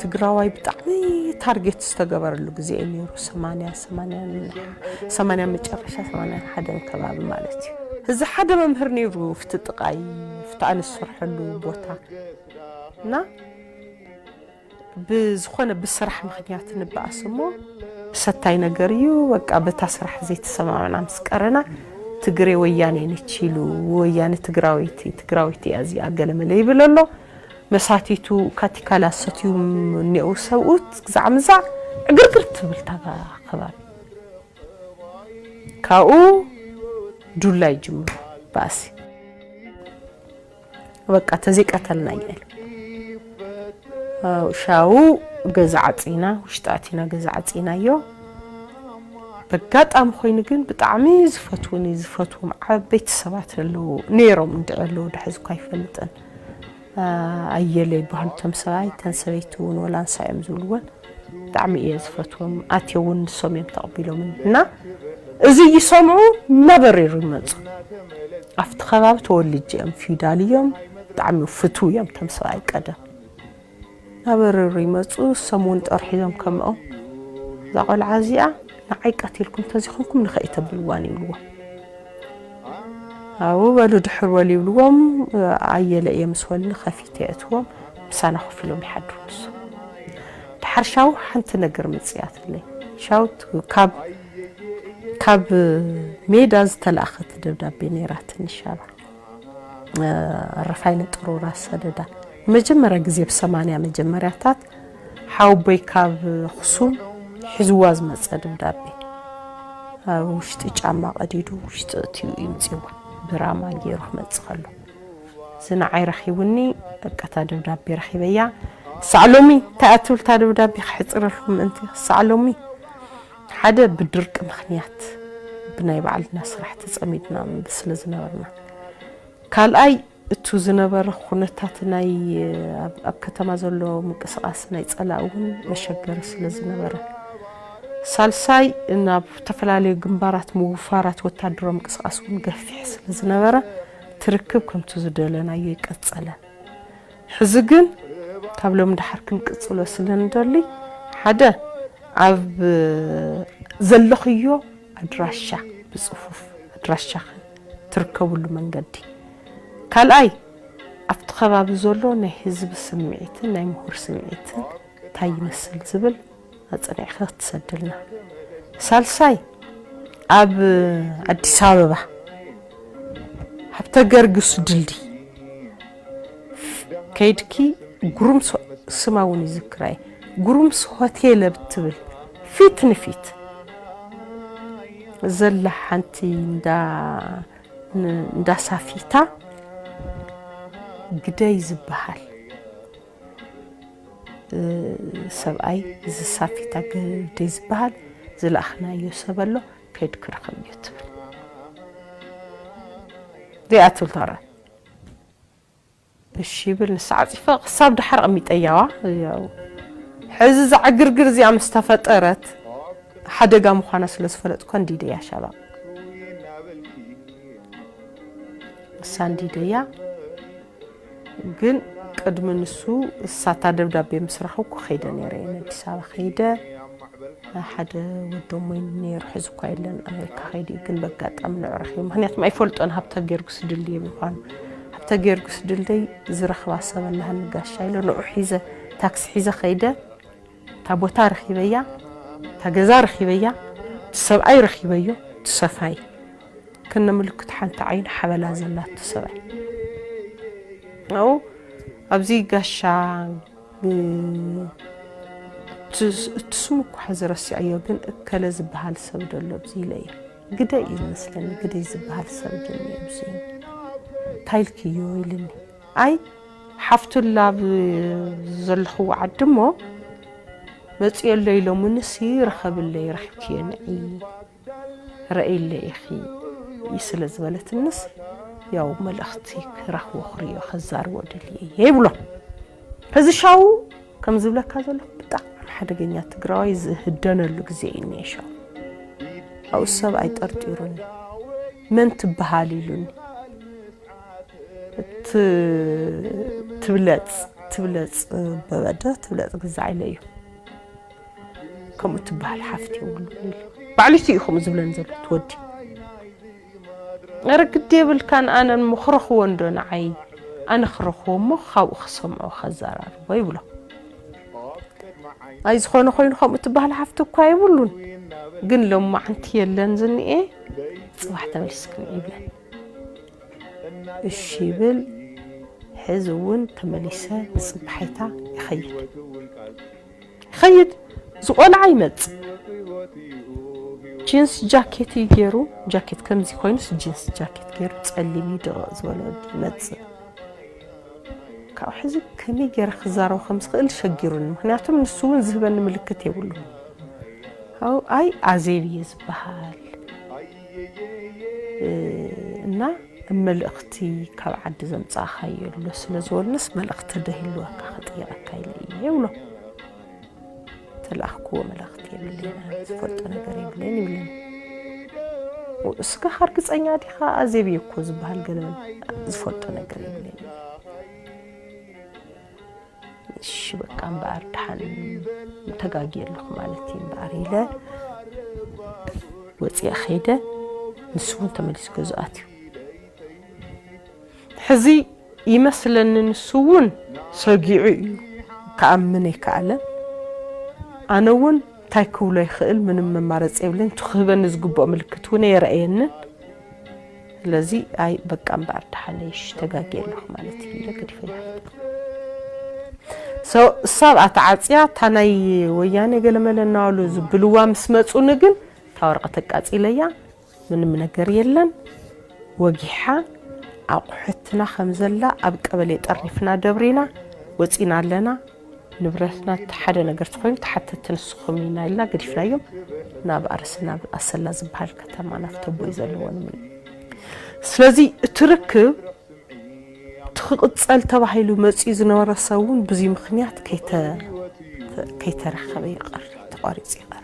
ትግራዋይ ብጣዕሚ ታርጌት ዝተገበረሉ ግዜ እዩ ነይሩ። ሰማንያ ሰማንያ መጨረሻ ሰማንያ ሓደን ከባቢ ማለት እዩ። እዚ ሓደ መምህር ነይሩ፣ ፍቲ ጥቃይ ፍቲ ኣንሰርሐሉ ቦታ እና ብዝኾነ ብስራሕ ምክንያት ንበኣስ እሞ ሰታይ ነገር እዩ። በቃ በታ ስራሕ ዘይተሰማምዕና ምስ ቀረና ትግሬ ወያኔ ነች ኢሉ፣ ወያኔ ትግራወይቲ ትግራወይቲ እያ እዚኣ ገለመለ ይብል ኣሎ። መሳቲቱ ካቲካላ ሰትዩም እኒአው ሰብኡት ግዛዕ ምዛዕ ዕግርግር ትብል ታጋ ከባቢ። ካብኡ ዱላ ይጅምሩ ባእሲ። በቃ ተዘይቀተልና እያለ ሻው ገዛ ዓፂና ውሽጢ ኣቲና ገዛ ዓፂናዮ። በጋጣሚ ኮይኑ ግን ብጣዕሚ ዝፈትውኒ ዝፈትዎም ዓበይቲ ሰባት ኣለዉ ነይሮም እንድዒ ኣለዉ ዳሕዚ እኳ ኣይፈልጥን። ኣየለ ይበሃሉ ተም ሰብኣይ ተን ሰበይቲ እውን ወላ ንሳ እዮም ዝብልወን። ብጣዕሚ እየ ዝፈትዎም። ኣትየ እውን ንሶም እዮም ተቐቢሎምኒ እና እዚ ይሰምዑ እናበረሩ ይመፁ። ኣብቲ ከባቢ ተወልጀ እዮም፣ ፊውዳል እዮም፣ ብጣዕሚ ፍትው እዮም ተም ሰብኣይ ቀደም እናበረሩ ይመፁ። ሰም እውን ጠርሒዞም ከምኦም እዛ ቆልዓ እዚኣ ንዓይ ቀቲልኩም ተዚኾንኩም ንኸይ ተብልዋን ይብልዎም። ኣብኡ በሉ ድሕር በሉ ይብልዎም። ኣየለ እየ ምስ በሉኒ ከፊተ የእትዎም። ምሳና ኮፍ ኢሎም ይሓድሩ ንሶም። ድሓር ሻው ሓንቲ ነገር መፅያትለይ። ሻው ካብ ካብ ሜዳ ዝተላእኸት ደብዳቤ ነይራትኒ ሻባ። ኣረፋይነ ጥሩራ ሰደዳ ንመጀመርያ ግዜ ብሰማንያ መጀመርያታት ሓወቦይ ካብ ኣኽሱም ሒዝዋ ዝመፀ ደብዳቤ ኣብ ውሽጢ ጫማ ቀዲዱ ውሽጢ እትዩ ይምፅዋ ብራማ ገይሩ ክመፅእ ከሎ እዚ ንዓይ ረኺቡኒ። በቃ እታ ደብዳቤ ረኺበያ። ክሳዕ ሎሚ እንታይ እያ ትብል እታ ደብዳቤ ክሕፅረልኩም ምእንቲ ክሳዕ ሎሚ ሓደ ብድርቂ ምኽንያት ብናይ ባዕልና ስራሕ ተፀሚድና ስለ ዝነበርና፣ ካልኣይ እቱ ዝነበረ ኩነታት ናይ ኣብ ከተማ ዘሎ ምንቅስቃስ ናይ ፀላእ እውን መሸገሪ ስለ ዝነበረ፣ ሳልሳይ ናብ ዝተፈላለዩ ግንባራት ምውፋራት ወታደራዊ ምንቅስቃስ እውን ገፊሕ ስለ ዝነበረ ትርክብ ከምቱ ዝደለናዮ ይቀፀለን። ሕዚ ግን ካብ ሎም ድሓር ክንቅፅሎ ስለ ንደሊ ሓደ ኣብ ዘለኽዮ ኣድራሻ ብፅፉፍ ኣድራሻ ትርከብሉ መንገዲ፣ ካልኣይ ኣብቲ ከባቢ ዘሎ ናይ ህዝቢ ስምዒትን ናይ ምሁር ስምዒትን እንታይ ይመስል ዝብል ኣፅኒዕኸ ክትሰድልና። ሳልሳይ ኣብ ኣዲስ ኣበባ ሃብተ ገርግስ ድልድይ ከይድኪ ጉሩምስ ስማ እውን ይዝክራይ ጉሩምስ ሆቴል ብትብል ፊት ንፊት ዘላ ሓንቲ እንዳ ሳፊታ ግደይ ዝበሃል ሰብኣይ እዚ ሳፊታ ግደይ ዝበሃል ዝለኣኽናዮ ሰብ ኣሎ ከይድ ክረኸብዮ ትብል ዚኣ ትብል ተረ እሺ ይብል ንሳ ዓፂፈ ክሳብ ድሓር ቀሚጠያዋ። ሕዚ እዛ ዕግርግር እዚኣ ምስ ተፈጠረት ሓደጋ ምዃና ስለ ዝፈለጥኮ እንዲደያ ሻባ እሳ እንዲደያ ግን ቅድሚ ንሱ እሳታ ደብዳቤ ምስ ረኸብኩ ከይደ ነይረ እየ ኣዲስ ኣበባ ከይደ ሓደ ወዶም ወይ ነይሩ ሕዚ እኳ የለን ኣሜሪካ ከይዲ ግን በጋጣሚ ንዕረኽ እዩ ምክንያቱም ኣይፈልጦን ሃብተ ጊዮርጊስ ድልድይ ምኳኑ ሃብተ ጊዮርጊስ ድልድይ ዝረኽባ ሰብ ኣለሃኒ ጋሻ ኢለ ንዑ ሒዘ ታክሲ ሒዘ ከይደ እታ ቦታ ረኺበያ እታ ገዛ ረኺበያ እቲ ሰብኣይ ረኺበዮ እቲ ሰፋይ ክነ ምልክት ሓንቲ ዓይኑ ሓበላ ዘላቱ ሰብኣይ ኣው ኣብዚ ጋሻ እቲ ስሙ እኳ ሕዚ ረሲዐዮ፣ ግን እከለ ዝበሃል ሰብ ደሎ ኣብዚ ኢለ እየ። ግደ እዩ ዝመስለኒ፣ ግደ ዝበሃል ሰብ ደሎ ኣብዚ። እንታይ ኢልክዮ ኢልኒ። ኣይ ሓፍቱ ላብ ዘለኽዎ ዓዲ እሞ መፅዮ ኣሎ ኢሎምንሲ፣ ረኸብለይ፣ ረኺብክዮ ንዒ ረእይለ ኢኺ ስለ ዝበለትንስ፣ ያው መልእኽቲ ክረኽቦ፣ ክርእዮ፣ ከዛርቦ ደልየ እየ ይብሎ። እዚ ሻው ከም ዝብለካ ዘሎ ብጣዕሚ ሓደገኛ ትግራዋይ ዝህደነሉ ግዜ እዩ እኒኤ ሻው። ኣብኡ ሰብ ኣይጠርጢሩን። መን ትበሃል ኢሉኒ። ት-፣ ትብለጽ፣ ትብለጽ በበደ፣ ትብለጽ ግዛዕ ኢለ እዩ። ከምኡ ትበሃል ሓፍት የብሉ። ባዕሉ እቲ እዩ ከምኡ ዝብለን ዘሎ እቲ ወዲ። ኧረ ግዲ የብልካን፣ ኣነ እሞ ክረኽቦ እንዶ ንዓይ፣ ኣነ ክረኽቦ እሞ ካብኡ ክሰምዖ ከዘራርቦ ይብሎ። ኣይ ዝኾነ ኮይኑ ከምኡ ትበሃል ሓፍቲ እኳ የብሉን፣ ግን ሎማዓንቲ የለን ዝኒኤ፣ ጽባሕ ተመሊስክን ይብለን። እሺ ይብል። ሕዚ እውን ተመሊሰ ንጽባሒታ ይኸይድ። ይኸይድ። ዝቆልዓ ይመጽእ። ጂንስ ጃኬት እዩ ገይሩ፣ ጃኬት ከምዚ ኮይኑስ ጂንስ ጃኬት ገይሩ፣ ጸሊም እዩ፣ ድቕቕ ዝበለ ወዲ ይመጽእ። ካብኡ ሕዚ ከመይ ገይረ ክዛረቦ ከም ዝኽእል ሸጊሩኒ። ምኽንያቱም ንሱ እውን ዝህበኒ ምልክት የብሉን። ኣው፣ ኣይ ኣዜብ እየ ዝበሃል። እ፣ እና መልእኽቲ ካብ ዓዲ ዘምጻእካዮ ኣሎ ስለ ዝበሉንስ፣ መልእኽቲ ዶ ይህልወካ ክጥይቐካ ኢለ እየ ይብሎ። ተላእክዎ መልእኽቲ የብለይን፣ ዝፈልጦ ነገር የብለይን ይብለኒ። ስጋኻ እርግጸኛ ዲኻ? ኣዜብ እየ እኮ ዝበሃል ገለ ዝፈልጦ ነገር የብለይን። እሺ በቃ እምበኣር ደሓን ተጋግየ ኣለኹ ማለት እዩ እምበኣር ኢለ ወፂአ ኸይደ። ንሱ እውን ተመሊሱ ገዝኡ ኣትዩ። ሕዚ ይመስለኒ ንሱ እውን ሰጊዑ እዩ፣ ክኣምን ኣይከኣለን። ኣነ እውን እንታይ ክብሎ ይኽእል፣ ምንም መማረፂ የብለይን። እቲ ክህበኒ ዝግብኦ ምልክት እውን ኣየረኣየንን። ስለዚ ኣይ በቃ እምበኣር ደሓነይሽ ተጋግየ ኣለኹ ማለት እዩ ኢለ ገዲፈ ይኸይድ። So እሳ ኣብኣ ተዓፅያ፣ እታ ናይ ወያነ ገለመለ እናበሉ ዝብልዋ ምስ መፁኒ ግን እታ ወረቐት ኣቃፂለያ። ምንም ነገር የለን። ወጊሓ ኣቑሑትና ከም ዘላ ኣብ ቀበሌ ጠሪፍና ደብሪና ወፂና ኣለና። ንብረትና እቲ ሓደ ነገር ተኾይኑ ተሓተቲ ንስኹም ኢና ኢልና ገዲፍናዮም። ናብ ኣርሲ፣ ናብ ኣሰላ ዝበሃል ከተማ፣ ናብ ተቦይ ዘለዎ ንምን-፣ ስለዚ እቲ ርክብ እቲ ክቕጸል ተባሂሉ መጺኡ ዝነበረ ሰብ እውን ብዙይ ምኽንያት ከይተ-፣ ከይተረኸበ ይቐሪ፣ ተቋሪጹ ይቐሪ።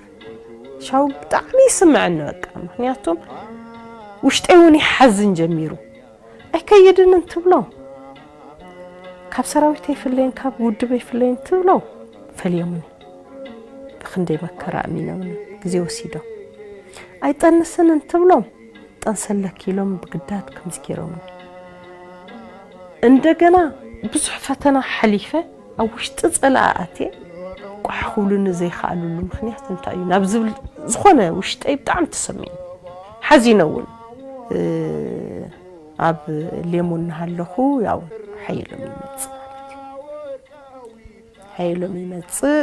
ሻው ብጣዕሚ ይስምዐኒ በቃ። ምኽንያቱም ውሽጠይ እውን ይሓዝን ጀሚሩ። ኣይከይድን እንትብሎ፣ ካብ ሰራዊት ኣይፍለይን፣ ካብ ውድብ ኣይፍለይን እንትብሎ፣ ፈልዮምኒ። ብኽንደይ መከራ ኣሚኖምኒ፣ ግዜ ወሲዶም። ኣይጠንስን እንትብሎም፣ ጠንሰለኪ ኢሎም ብግዳድ ከምዚ ገይሮምኒ። እንደገና ብዙሕ ፈተና ሓሊፈ፣ ኣብ ውሽጢ ጸላኢ ኣትየ፣ ቋሕ ክብሉኒ ዘይከኣሉሉ ምኽንያት እንታይ እዩ? ናብ ዝብል ዝኾነ ውሽጠይ ብጣዕሚ ተሰሚዑ። ሓዚነ እውን፣ እ፣ ኣብ ሌሞን እናሃለኹ፣ ያው ሓየሎም ይመጽእ ማለት እዩ። ሓየሎም ይመጽእ፣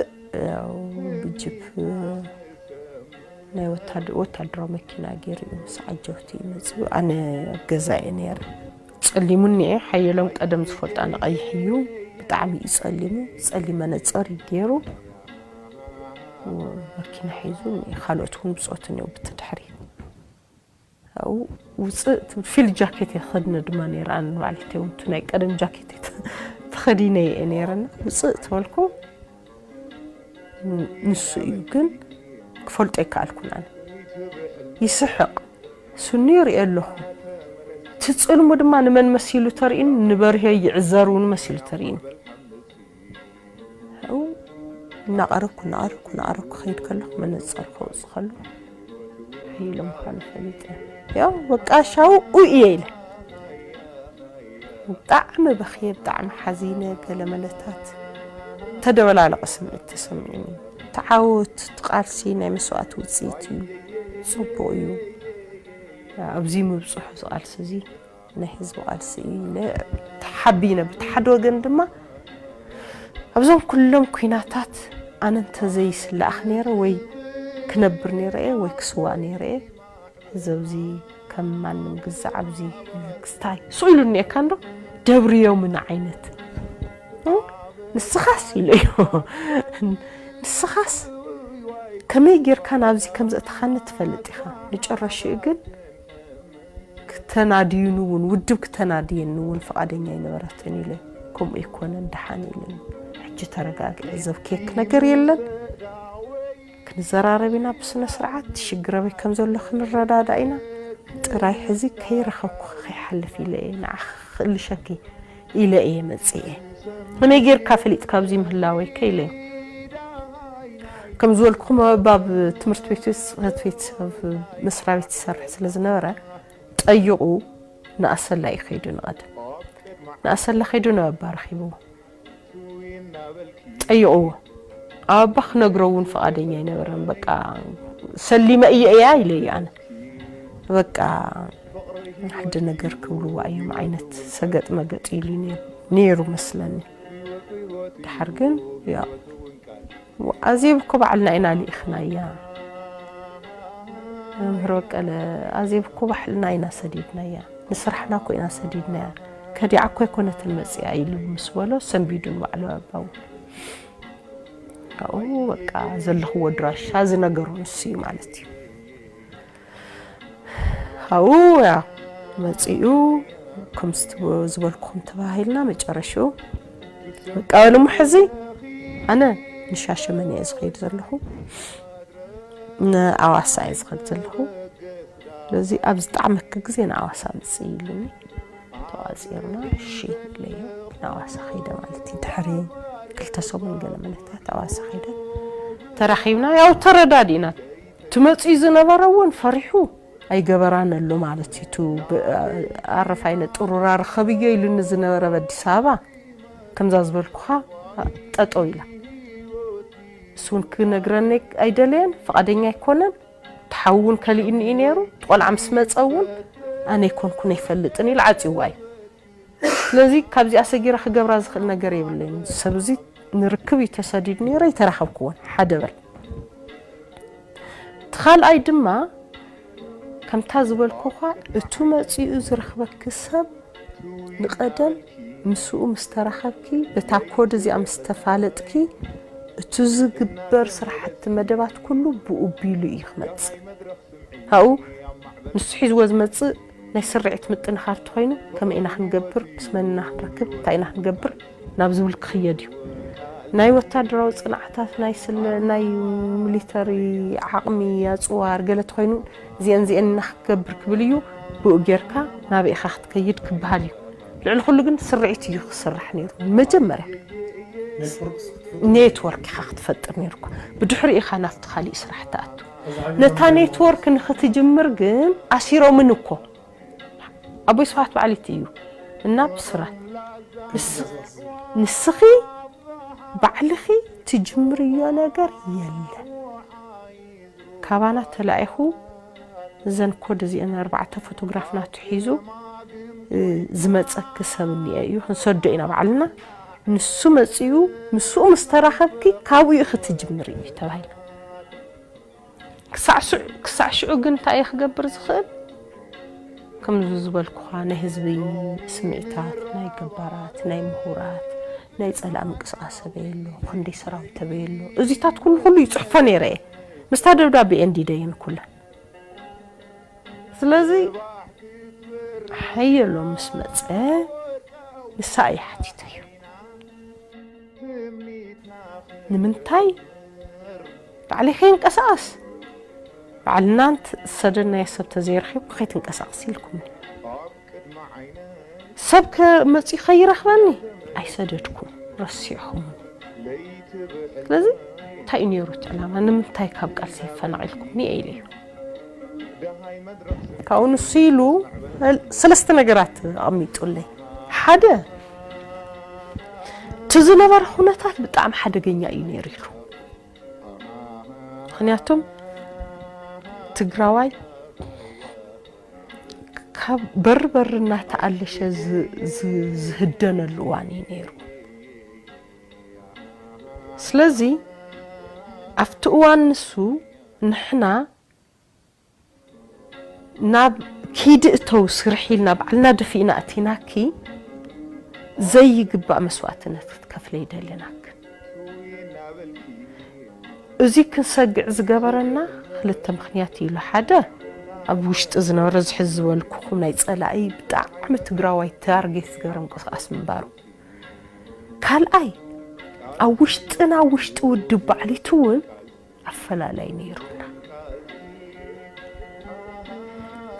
ያው ብጅፕ ናይ ወታደ-፣ ወታደራዊ መኪና ገይሩ እዩ ምስ ዓጀብቲ ይመጽኡ። ኣነ ኣብ ገዛ እየ ነይረ። ጸሊሙ እኒኤ፣ ሓየሎም ቀደም ዝፈልጦ ኣነ ቀይሕ እዩ። ብጣዕሚ እዩ ጸሊሙ። ጸሊም መነጸር እዩ ገይሩ። መኪና ሒዙ እኒኤ። ካልኦት እውን ብጾት እኒኦ ብቲ ድሕሪ። ኣብኡ ውጽእ ትብል ፊልድ ጃኬት እየ ክኸድነ ድማ ነይረ። ኣነ ንባዕለይ እውን እቲ ናይ ቀደም ጃኬት እየ ተ-፣ ተኸዲነ እየ ነይረና። ውጽእ ተበልኩ። ን-፣ ንሱ እዩ ግን ክፈልጦ ኣይከኣልኩን ኣነ። ይስሕቕ። ስኑ ይርኢ ኣለኹ። እቲ ጽልሙ ድማ ንመን መሲሉ ተርእዩኒ? ንበርሄ ይዕዘር እውን መሲሉ ተርእዩኒ። ኣብኡ እናቐረብኩ፣ እናቐረብኩ፣ እናቐረብኩ ከይድ ከለኹ መነጸር ከውጽእ ከሎ ሓየሎም ምዃኑ ፈሊጠ። ያው በቃ ሻው እየ ኢለ። ብጣዕሚ በኽየ፣ ብጣዕሚ ሓዚነ፣ ገለ መለታት ተደበላለቐ ስምዒት ተሰሚዑኒ። ተዓወት፣ እቲ ቃልሲ ናይ መስዋእቲ ውፅኢት እዩ፣ ፅቡቕ እዩ። ኣብዚ ምብፅሑ፣ እዚ ቃልሲ እዚ ናይ ህዝቢ ቃልሲ እዩ ኢለ ተሓቢነ። ብቲ ሓደ ወገን ድማ እዞም ኩሎም ኩናታት ኣነ እንተዘይስላኣኽ ነይረ ወይ ክነብር ነይረ እየ ወይ ክስዋእ ነይረ እየ። እዚ ኣብዚ ከም ማንም ግዛዕ ኣብዚ ክስታይ ስቕ ኢሉ እኒኤካ እንዶ ደብርዮምና ዓይነት። እ? ንስኻስ ኢለዮ። ንስኻስ ከመይ ጌርካ ናብዚ ከም ዘእተኻኒ ትፈልጥ ኢኻ። መጨረሽኡ ግን ክተናድዩኒ እውን፣ ውድብ ክተናድየኒ እውን ፍቓደኛ ኣይነበረትን ኢለ። ከምኡ ኣይኮነን፣ ደሓን ኢለ። ሕጂ ተረጋግዒ፣ ዘብክየኪ ነገር የለን። ክንዘራረብ ኢና ብስነ ስርዓት፣ ሽግር ኣበይ ከም ዘሎ ክንረዳዳእ ኢና። ጥራይ ሕዚ ከይረኸብኩ ከይሓልፍ ኢለ እየ ንዓኺ ክእልሸኪ ኢለ እየ መጽየ። ከመይ ጌርካ ፈሊጥካ ኣብዚ ምህላወይ ከ ኢለ። ከም ዝበልኩኹም ኣብ ትምህርቲ ቤት፣ ጽሕፈት ቤት፣ ኣብ መስሪያ ቤት ይሰርሕ ስለ ዝነበረ፣ ጠይቑ ንኣሰላ እዩ ከይዱ ንቐደም። ንኣሰላ ከይዱ ናብ ኣባ ረኺብዎ። ጠይቕዎ። ኣባ ክነግሮ እውን ፍቓደኛ ኣይነበረን። በቃ ሰሊመ እየ እያ ኢለ እዩ ኣነ። በቃ ሓደ ነገር ክብልዋ እዮም ዓይነት ሰገጥ መገጥ ኢሉ ነይሩ፣ ነይሩ መስለኒ። ድሓር ግን ያው ኣዜብ እኮ ባዕልና ኢና ልኢኽናያ። መምህር በቀለ፣ ኣዜብ እኮ ባዕልና ኢና ሰዲድናያ። ንስራሕና እኮ ኢና ሰዲድናያ። ከዲዓ እኮ ኣይኮነትን መጺኣ ኢሉ ምስ በሎ ሰንቢዱ ንባዕሉ ኣባው። ካብኡ በቃ ዘለኽዎ ኣድራሻ ዝነገሮ ንሱ እዩ ማለት እዩ። ካብኡ ያ መጺኡ ከም ዝትብ-፣ ዝበልኩኹም ተባሂልና መጨረሽኡ በቃ በሉ እሞ ሕዚ ኣነ ንሻሸመኔ እየ ዝኸይድ ዘለኹ፣ ንኣዋሳ እየ ዝኸይድ ዘለኹ። ስለዚ ኣብ ዝጠዓመኪ ግዜ ንኣዋሳ ምጽእ ኢሉኒ። ተዋጺርና እሺ ኢለዮ። ንኣዋሳ ከይደ ማለት እዩ። ድሕሪ ክልተ ሰሙን ገለ መለታት ኣዋሳ ከይደ ተራኺብና። ያው ተረዳዲእና። ትመጽኡ ዝነበረ እውን ፈሪሑ ኣይገበራን ኣሎ ማለት እዩ። እቱ ብ-፣ ኣረፋይነ ጥሩራ ርኸብዮ ኢሉኒ ዝነበረ ኣብ ኣዲስ ኣበባ። ከምዛ ዝበልኩኻ ጠጠው ኢላ። እሱ እውን ክነግረኒ ኣይደለየን፣ ፍቓደኛ ኣይኮነን። እቲ ሓው እውን ከሊእኒ እዩ ነይሩ። እቲ ቆልዓ ምስ መጸ እውን ኣነ ኣይኮንኩን ኣይፈልጥን ኢሉ ዓጽይዋ እዩ። ስለዚ ካብዚኣ ሰጊረ ክገብራ ዝኽእል ነገር የብለይን። ሰብ እዚ ንርክብ እዩ ተሰዲዱ ነይረ፣ ኣይተራኸብኩዎን። ሓደ በል። እቲ ካልኣይ ድማ ከምታ ዝበልኩኻ እቱ መጺኡ ዝረኽበኪ ሰብ ንቐደም ምስኡ ምስ ተራኸብኪ፣ በታ ኮድ እዚኣ ምስ ተፋለጥኪ፣ እቱ ዝግበር ስራሕቲ መደባት ኩሉ ብኡ ቢሉ እዩ ክመጽእ። ካብኡ ንሱ ሒዝዎ ዝመጽእ ናይ ስርዒት ምጥንኻር ተኾይኑ፣ ከመይ ኢና ክንገብር፣ ምስ መን ኢና ክንረክብ፣ እንታይ ኢና ክንገብር ናብ ዝብል ክኽየድ እዩ። ናይ ወታደራዊ ጽንዓታት፣ ናይ ስለ-፣ ናይ ሚሊተሪ ዓቕሚ ኣጽዋር ገለ ተኾይኑ፣ እዚአን እዚአን ኢና ክትገብር ክብል እዩ። ብኡ ጌርካ ናበይ ኢኻ ክትከይድ ክበሃል እዩ። ልዕሊ ኩሉ ግን ስርዒት እዩ ክስራሕ ነይሩ። መጀመርያ ኔትወርክ ኢኻ ክትፈጥር ነይሩካ። ብድሕሪ ኢኻ ናብቲ ካሊእ ስራሕ ትኣቱ። ነታ ኔትወርክ ንኽትጅምር ግን ኣሲሮምን እኮ። ኣቦይ ስብሓት በዓሊት እዩ እና ብስራት ንስ-፣ ንስኺ ባዕልኺ ትጅምርዮ ነገር የለን። ካባና ተላኢኹ እዘን ኮድ እዚአን ኣርባዕተ ፎቶግራፍ ናቱ ሒዙ፣ እ፣ ዝመጸኪ ሰብ እኒአ እዩ፣ ክንሰዶ ኢና ባዕልና። ንሱ መጺኡ፣ ምስኡ ምስ ተራኸብኪ ካብኡ ኢኺ ትጅምሪ እዩ ተባሂሉ። ክሳዕ ሽዑ፣ ክሳዕ ሽዑ ግን እንታይ እየ ክገብር ዝኽእል? ከምዚ ዝበልኩኻ ናይ ህዝቢ ስምዒታት፣ ናይ ገባራት፣ ናይ ምሁራት፣ ናይ ጸላእ ምንቅስቓስ ኣበይ ኣሎ፣ ክንደይ ሰራዊት ኣበይ ኣሎ፣ እዚታት ኩሉ ኩሉ ይጽሕፎ ነይረ እየ። ምስታ ደብዳቤ እንዲደየን ኩለን። ስለዚ ሓየሎም ምስ መጸ ንሳ እየ ሓቲተዮ። ንምንታይ ባዕለይ ከይንቀሳቐስ? ባዕልና እንተ ዝሰደድናዮ ሰብ ተዘይረኺብኩ ከይትንቀሳቐሲ ኢልኩምኒ። ሰብ ከ-፣ መጺኡ ከይረኽበኒ ኣይሰደድኩም፣ ረሲዕኹም። ስለዚ እንታይ እዩ ነይሩ እቲ ዕላማ? ንምንታይ ካብ ቃልሲ ኣፈናቒልኩምኒ እየ ኢለዮ። ካብኡ ንሱ ኢሉ ሰለስተ ነገራት ኣቐሚጡለይ። ሓደ፣ እቲ ዝነበረ ኩነታት ብጣዕሚ ሓደገኛ እዩ ነይሩ ኢሉ። ምኽንያቱም ትግራዋይ ካብ በሪ በሪ እናተኣለሸ ዝ-፣ ዝ-፣ ዝህደነሉ እዋን እዩ ነይሩ። ስለዚ ኣብቲ እዋን ንሱ ንሕና ናብ ኪድ እተው ስርሒ ኢልና ባዕልና ደፊእና እቲናኪ ዘይግባእ መስዋእትነት ክትከፍለ ይደልናክ። እዚ ክንሰግዕ ዝገበረና ክልተ ምክንያት እዩ ኢሉ። ሓደ ኣብ ውሽጢ ዝነበረ ዝሕዝ ዝበልኩኹም ናይ ጸላኢ ብጣዕሚ ትግራዋይ ታርጌት ዝገበረ ምንቅስቃስ ምንባሩ። ካልኣይ ኣብ ውሽጥና ውሽጢ ውድብ ባዕሊቱ እውን ኣፈላላይ ነይሩና።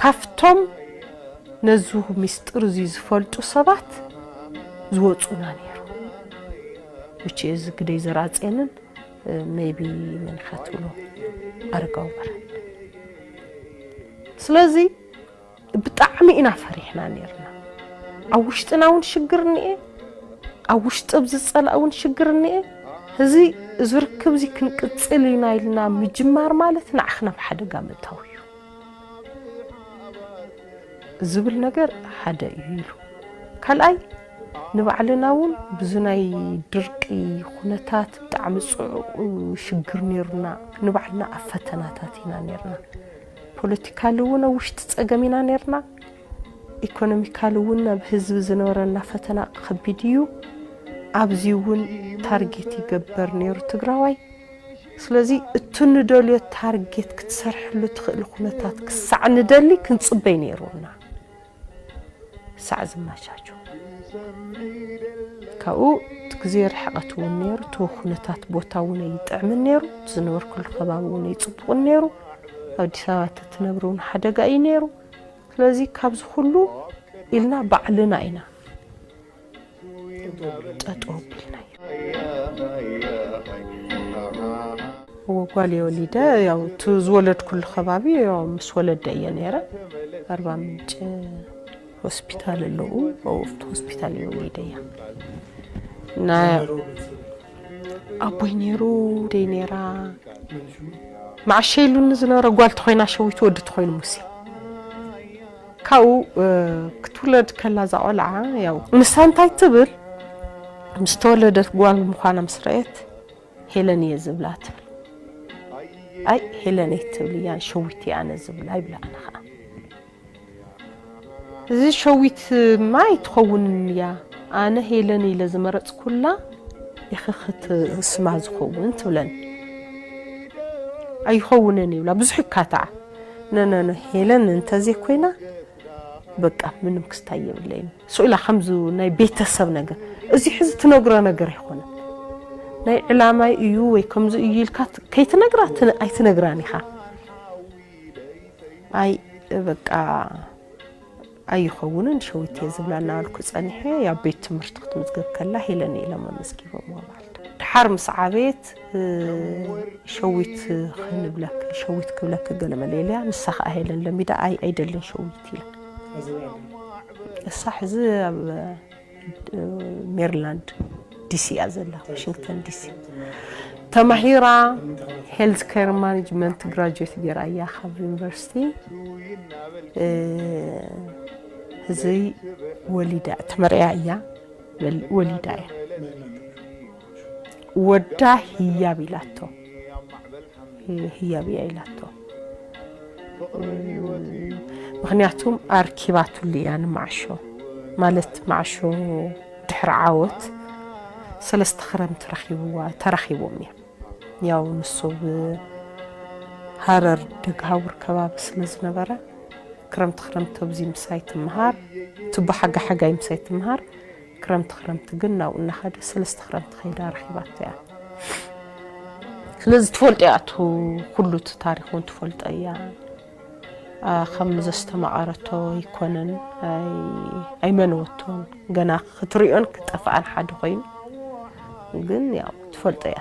ካፍቶም ነዚ ሚስጥር እዚ ዝፈልጡ ሰባት ዝወፁና ነይሩ። ውጭ እዚ ግደይ ዘራፅየንን ሜቢ መንካ ትብሎ ኣረጋዊ በረድ። ስለዚ ብጣዕሚ ኢና ፈሪሕና ነርና። ኣብ ውሽጥና እውን ሽግር እኒኤ፣ ኣብ ውሽጢ ኣብ ዝፀላእ እውን ሽግር እኒኤ። እዚ እዚ ርክብ እዚ ክንቅፅል ኢና ኢልና ምጅማር ማለት ንዓኽ ናብ ሓደጋ ምእታው እዩ ዝብል ነገር ሓደ እዩ ኢሉ። ካልኣይ ንባዕልና እውን ብዚ ናይ ድርቂ ኩነታት ብጣዕሚ ፅዑቕ ሽግር ነይሩና። ንባዕልና ኣብ ፈተናታት ኢና ነርና። ፖለቲካሊ እውን ኣብ ውሽጢ ፀገም ኢና ነርና። ኢኮኖሚካሊ እውን ኣብ ህዝቢ ዝነበረና ፈተና ከቢድ እዩ። ኣብዚ እውን ታርጌት ይገበር ነይሩ ትግራዋይ። ስለዚ እቲ ንደልዮ ታርጌት ክትሰርሕሉ ትኽእል ኩነታት ክሳዕ ንደሊ ክንፅበይ ነይሩና። ሳዕ ዝመቻቸው ካብኡ እቲ ግዜ ርሕቐት እውን ነይሩ። እቲ ኩነታት ቦታ እውን ኣይጥዕምን ነይሩ። እቲ ዝነበርኩሉ ከባቢ እውን ኣይፅቡቕን ነይሩ። ኣብ ኣዲስ ኣበባ ተትነብሪ እውን ሓደጋ እዩ ነይሩ። ስለዚ ካብዚ ኩሉ ኢልና ባዕልና ኢና ጠጠው ኣቢልና። እወ፣ ጓል እየ ወሊደ። ያው እቲ ዝወለድኩሉ ከባቢ ያው ምስ ወለደ እየ ነይረ። ኣርባ ምንጭ ሆስፒታል ኣለዉ፣ ኣብኡ ኣብቲ ሆስፒታል እየ ወሊደ እያ። እና ኣቦይ ነይሩ፣ ደይ ነይራ። መዓሸ ኢሉኒ ዝነበረ ጓል ተኾይና ሸዊት ወዲ ተኾይኑ ሙሴ። ካብኡ፣ እ፣ ክትውለድ ከላ እዛ ቆልዓ፣ ያው ንሳ እንታይ ትብል፣ ምስ ተወለደት ጓል ምዃና ምስ ረኣየት፣ "ሄለን እየ ዝብላ" ትብል። "ኣይ፣ ሄለን ኣይትብል እያ፣ ሸዊት እየ ኣነ ዝብላ" ይብላ። ኣነ ኸዓ፣ "እዚ ሸዊት ማ ኣይትኸውንን እያ፣ ኣነ ሄለን ኢለ ዝመረጽኩላ ኢኺ ክት-፣ ስማ ዝኸውን" ትብለኒ። "ኣይኸውንን" ይብላ፣ ብዙሕ ይካታዓ። "ነ፣ ነ፣ ነ፣ ሄለን እንተዘይኮይና፣ በቃ፣ ምንም ክስታይ የብለይን" ስኢላ፣ ከምዚ ናይ ቤተሰብ ነገር፣ እዚ ሕዚ ትነግሮ ነገር ኣይኮነን። ናይ ዕላማይ እዩ ወይ ከምዚ እዩ ኢልካ ት-፣ ከይትነግራ ት-፣ ኣይትነግራን ኢኻ። ኣይ፣ በቃ፣ ኣይኸውንን፣ ሸዊት እየ ዝብላ እናበልኩ ጸኒሐ። ያው ቤት ትምህርቲ ክትምዝገብ ከላ ሄለን ኢሎም ኣመዝጊቦም ማለት። ድሓር ምስ ዓበየት፣ እ፣ ሸዊት ክንብለክ፣ ሸዊት ክብለክ ገለ መለ ኢለያ፣ ንሳ ኸኣ ሄለን ለሚዳ፣ ኣይ፣ ኣይደልን ሸዊት ኢላ። እሳ ሕዚ ኣብ፣ እ፣ ሜሪላንድ ዲሲ እያ ዘላ፣ ዋሽንግተን ዲሲ። ተማሂራ ሄልዝ ኬር ማኔጅመንት ግራጁዌት ገይራ እያ ካብ ዩኒቨርሲቲ። እ፣ ሕዚ ወሊዳ፣ ተመርዕያ እያ፣ ወል-፣ ወሊዳ እያ። ወዳ ህያብ ኢላቶ፣ ህያብ እያ ኢላቶ። ምኽንያቱም ኣርኪባትሉ እያ ንማዕሾ፣ ማለት ማዕሾ ድሕሪ ዓወት ሰለስተ ክረምቲ ረኺብዋ፣ ተራኺቦም እዮም። ያው ንሱ ኣብ ሃረር ደግሃቡር ከባቢ ስለ ዝነበረ ክረምቲ ክረምቲ ኣብዚ ምሳይ ትምሃር፣ ትቦ ሓጋይ ሓጋይ ምሳይ ትምሃር። ክረምቲ ክረምቲ ግን ናብኡ እናኸደ ሰለስተ ክረምቲ ከይዳ ረኺባቶ እያ። ስለዚ ትፈልጦ እያ፣ እቲ ኩሉ እቲ ታሪኽ እውን ትፈልጦ እያ። ኣ፣ ከም ዘስተማቐረቶ ኣይኮነን፣ ኣይ-፣ ኣይመነወቶን። ገና ክትሪኦን ክጠፍኣን ሓደ ኮይኑ፣ ግን ያው ትፈልጦ እያ።